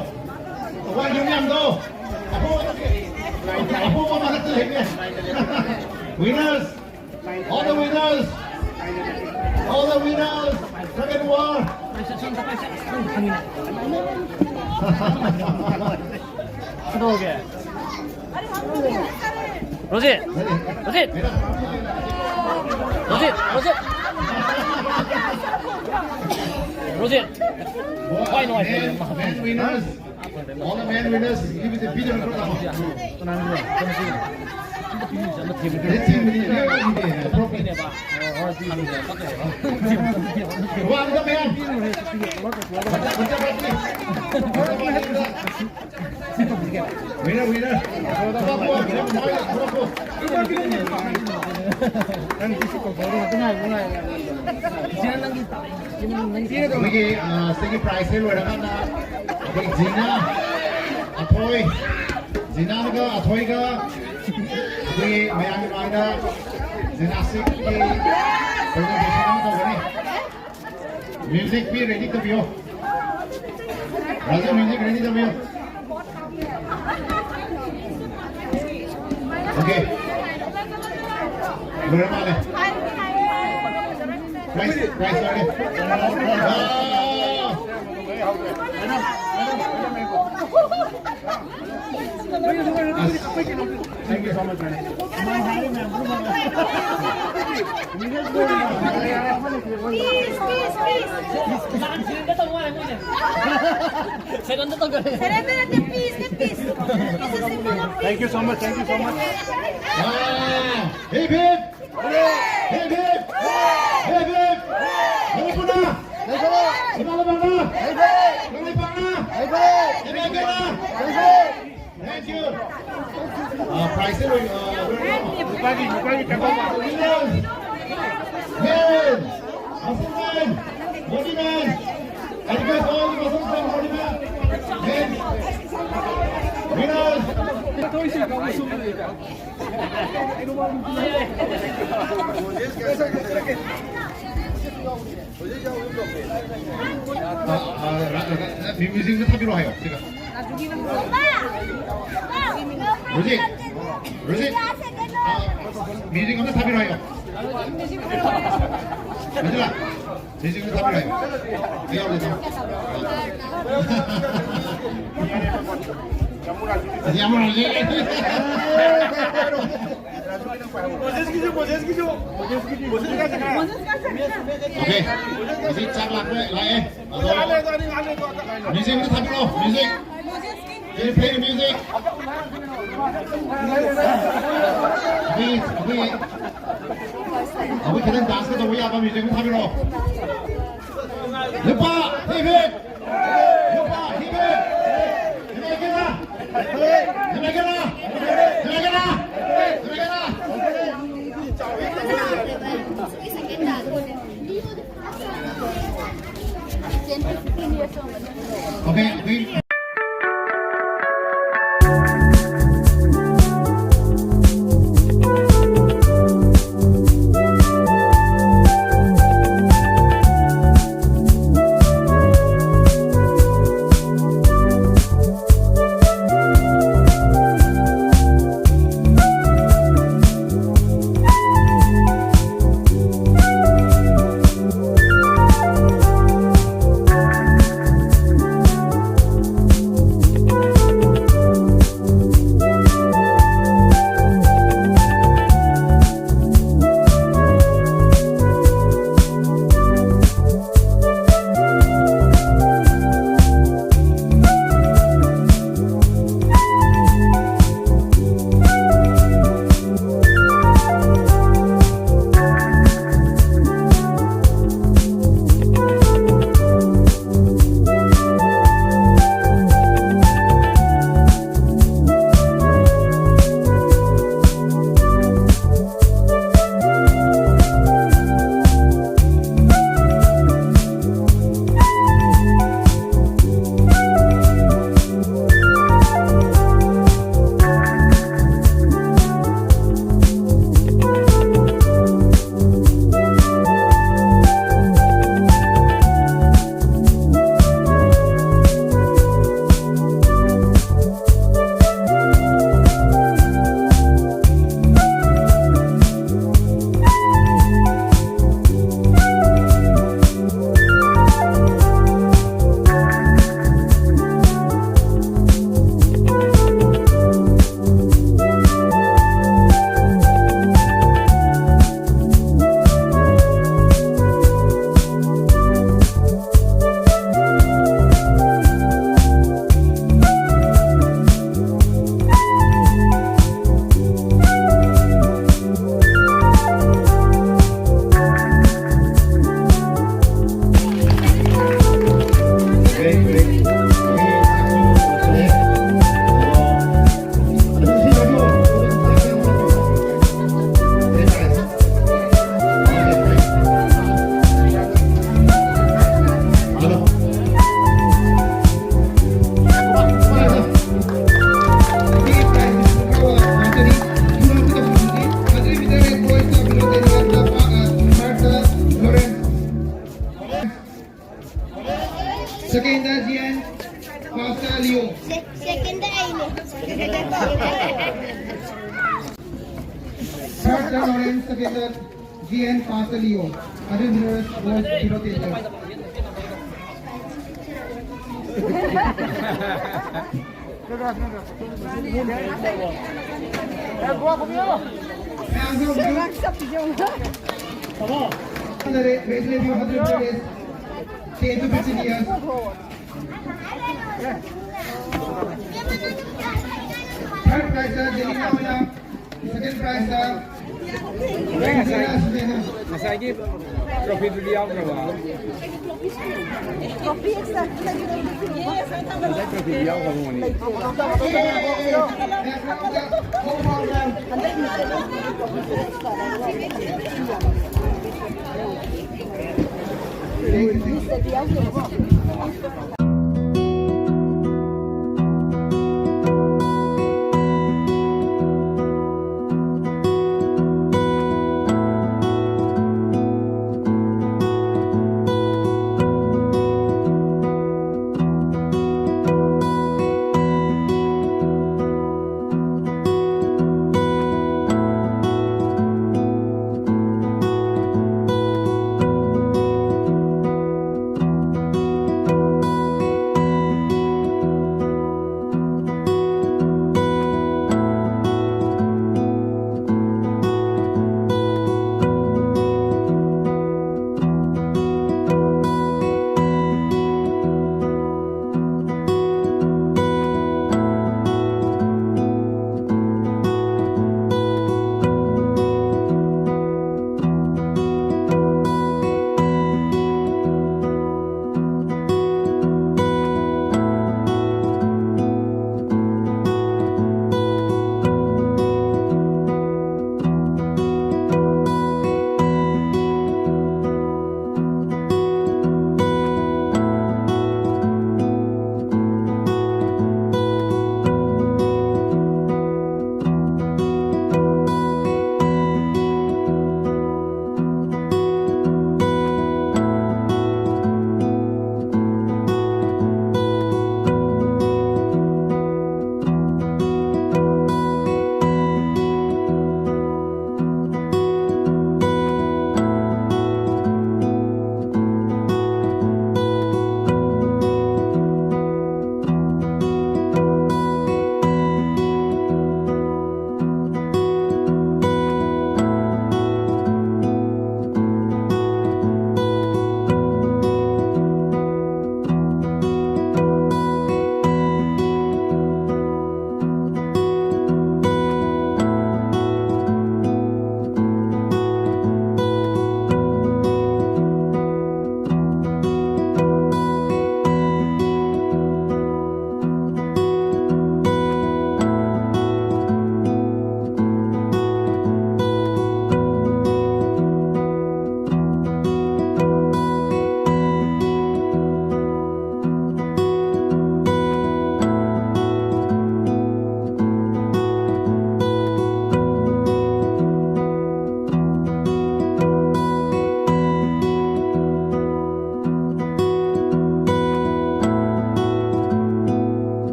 ꯋꯥꯔꯒꯤ ꯃꯌꯥꯝꯗꯣ ꯑꯄꯣ-, ꯑꯄꯣꯛꯄ ꯃꯔꯛꯇ ꯂꯩꯅꯦ꯫ Winners, all the winners, all the winners, second war. ꯀꯩꯗꯧꯔꯒꯦ? ꯔꯣꯖꯤꯠ! ꯔꯣꯖꯤꯠ! ꯔꯣꯖꯤꯠ! ꯔꯣꯖꯤꯠ! ꯔꯣꯖꯤꯠ! ꯈ꯭ꯋꯥꯏ ꯅꯨꯡꯉꯥꯏꯇꯕ꯫ Men, men winners. All the men winners, give it a big round of applause. Let's see, we need to trophy. One the man. Winner, winner. ꯑꯩꯈꯣꯏꯒꯤ, ꯑ, ꯁꯤꯒꯤ prize ꯁꯦ ꯂꯣꯏꯔꯀꯥꯟꯗ ꯑꯩꯈꯣꯏ ꯖꯤꯅꯥ, ꯑꯊꯣꯏ, ꯖꯤꯅꯥꯒ ꯑꯊꯣꯏꯒ ꯑꯩꯈꯣꯏꯒꯤ ꯃꯌꯥꯝꯒꯤ ꯃꯃꯥꯡꯗ gymnastic ꯀꯤ presentation ꯑꯃ ꯇꯧꯒꯅꯤ꯫ Music ꯄꯤ, ready ꯇꯧꯕꯤꯌꯣ꯫ ꯔꯥꯖꯨ, music ready ꯇꯧꯕꯤꯌꯣ꯫ Okay. ꯂꯣꯏꯔ ꯃꯥꯜꯂꯦ꯫ Prize, prize ꯂꯣꯏꯔꯦ꯫ ꯑꯥ! ꯑꯁ꯫ Thank you so much, man. Surrender ꯅꯠꯇꯦ, peace ꯅꯦ, peace. Thank you so much, thank you so much. Hip, hip! Hip, hip! Hip, hip! ꯃꯅꯤꯄꯨꯔꯅ! ꯏꯃꯥ ꯂꯩꯕꯥꯛꯅ! ꯀꯪꯂꯩꯄꯥꯛꯅ! ꯏꯃꯥ ꯏꯕꯦꯝꯅ! ꯅꯨꯄꯥꯒꯤ, ꯅꯨꯄꯥꯒꯤ ꯊꯕꯛ꯫ Men, muscle men, body men. I request all the muscle men, body men. Men, winners. 아, 아, 라-, 라-, 라-, 뮤-, 뮤직을 탑이로 해요, 제가. 뮤직, 뮤직. 아, 뮤직 한번 탑이로 해요. 얘들아, 뮤직을 탑이로 해요. 내가 오늘 탑. 다시 한번 오지. Okay. Music ꯆꯥꯛ ꯂꯥꯛꯄ ꯂꯥꯛꯑꯦ꯫ ꯑꯗꯣ music ꯑꯝꯇ ꯊꯥꯕꯤꯔꯛꯑꯣ, music. Can you play the music? ꯑꯩꯈꯣꯏ, ꯑꯩꯈꯣꯏ, ꯑꯩꯈꯣꯏ ꯈꯤꯇꯪ dance ꯀ ꯇꯧꯕ ꯌꯥꯕ music ꯑꯃ ꯊꯥꯕꯤꯔꯛꯑꯣ꯫ ꯅꯨꯄꯥ, ꯍꯤꯞ ꯍꯤꯞ꯫ ꯅꯨꯄꯥ, ꯍꯤꯞ ꯍꯤꯞ꯫ ꯅꯨꯡꯉꯥꯏꯒꯦꯔꯥ? ꯅꯨꯡꯉꯥꯏꯒꯦꯔꯥ? ꯅꯨꯡꯉꯥꯏꯒꯦꯔꯥ? ꯅꯨꯡꯉꯥꯏꯒꯦꯔꯥ? Okay, okay. Second, G N Pastor Leo. Se-, second ꯑꯩꯅꯦ꯫ Third, Lawrence, second, G N Pastor Leo. Other winners was Timothy. Third prize, Delina Mena. Second prize, ꯉꯁꯥꯏꯒꯤ ꯇ꯭ꯔꯣꯐꯤꯗꯨꯗꯤ ꯌꯥꯎꯗ꯭ꯔꯕ? ꯉꯁꯥꯏ ꯇ꯭ꯔꯣꯐꯤꯗꯤ ꯌꯥꯎꯈ꯭ꯔꯕ ꯃꯣꯅꯤ꯫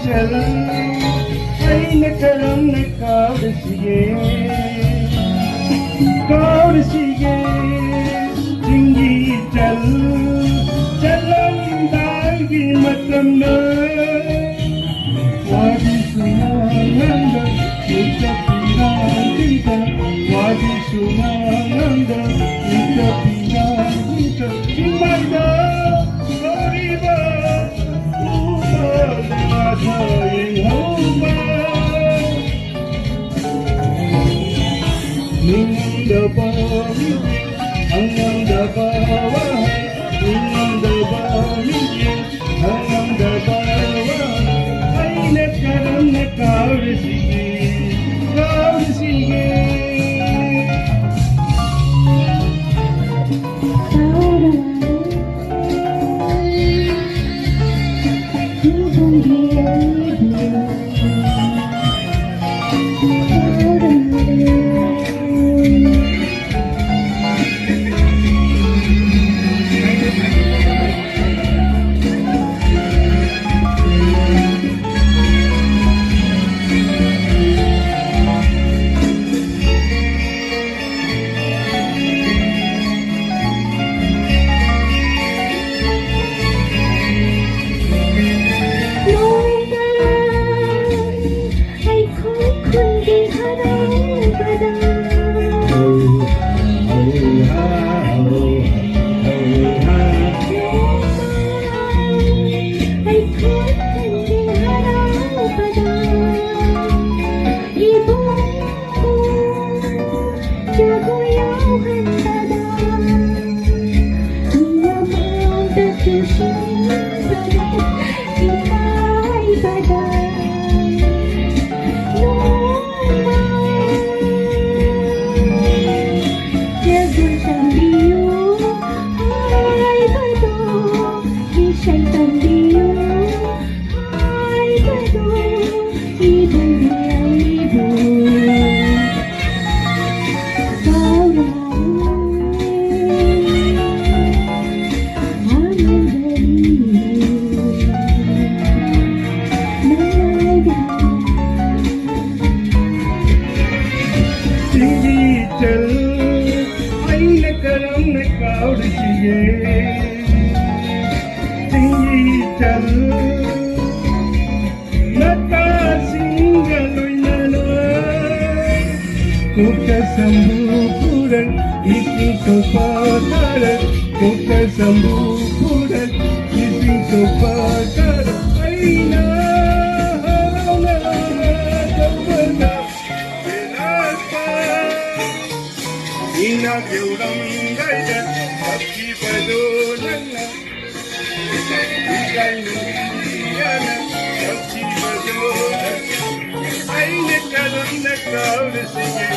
ꯆꯜ ꯑꯩꯅ ꯀꯔꯝꯅ ꯀꯥꯎꯔꯁꯤꯒꯦ, ꯀꯥꯎꯔꯁꯤꯒꯦ? ꯆꯤꯡꯒꯤ ꯆꯜ ꯆꯠꯂꯝꯗꯥꯏꯒꯤ ꯃꯇꯝꯗ ꯋꯥꯗꯤ ꯁꯨꯡꯉꯥꯡ ꯉꯥꯡꯗ ꯃꯤꯠꯇ ꯄꯤꯔꯥꯡ ꯆꯤꯡꯗ, ꯋꯥꯗꯤ ꯁꯨꯡꯉꯥꯡ ꯉꯥꯡꯗ ꯃꯤꯠꯇ ꯄꯤꯔꯥꯡ ꯆꯤꯡꯗ, ꯆꯤꯡꯃꯥꯏꯗ ꯍꯧꯔꯤꯕ ꯎꯄꯥꯜ ꯂꯤꯂꯥꯗ ꯌꯦꯡꯍꯧꯕ꯫ ꯅꯤꯡꯉꯝꯗꯕ ꯃꯤꯠꯌꯦꯡ, ꯈꯪꯉꯝꯗꯕ ꯋꯥꯍꯩ, ꯅꯤꯡꯉꯝꯗꯕ ꯃꯤꯠꯌꯦꯡ, ꯈꯪꯉꯝꯗꯕ ꯋꯥꯍꯩ, ꯑꯩꯅ ꯀꯔꯝꯅ ꯀꯥꯎꯔꯁꯤꯒꯦ, ꯀꯥꯎꯔꯁꯤꯒꯦ? Kuka sambu puran, ising sopa karan. Kuka sambu puran, ising sopa karan. Aina, hauna, hauna, hauna. Ina geuram gaida, abdi bado nangna. Ikai nungi ana, abdi bado nangna. Aina karam na kaura sige.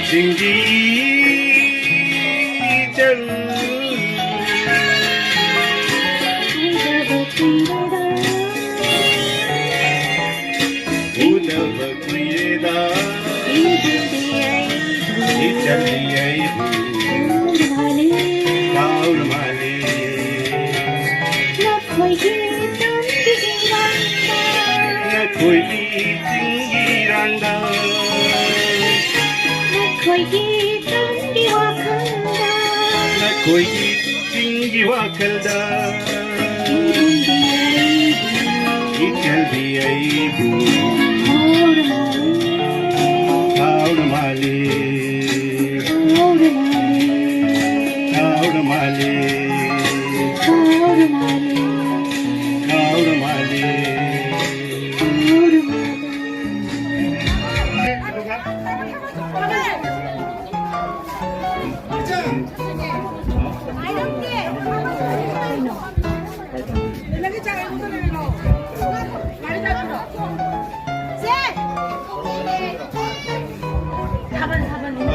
Singgi chal. Udava kuireda. Ichaldi aibu. Kaura male. Nakoigi tingiranda. Nakoigi tingi wakhalda. Nakoigi tingi wakhalda. Ichaldi aibu. Kaura male. Kaura male. Kaura male.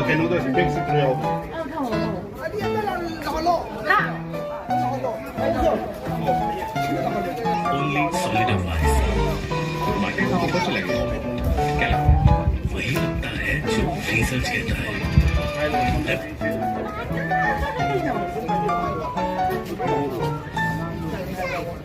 ꯀꯩꯅꯣꯗ bag ꯁꯤꯠꯇ꯭ꯔ ꯌꯥꯎꯕ꯫ Only solid advice. Market में तो कुछ लगे। क्या लगता है? वही लगता है जो रिसर्च कहता है। Thank you.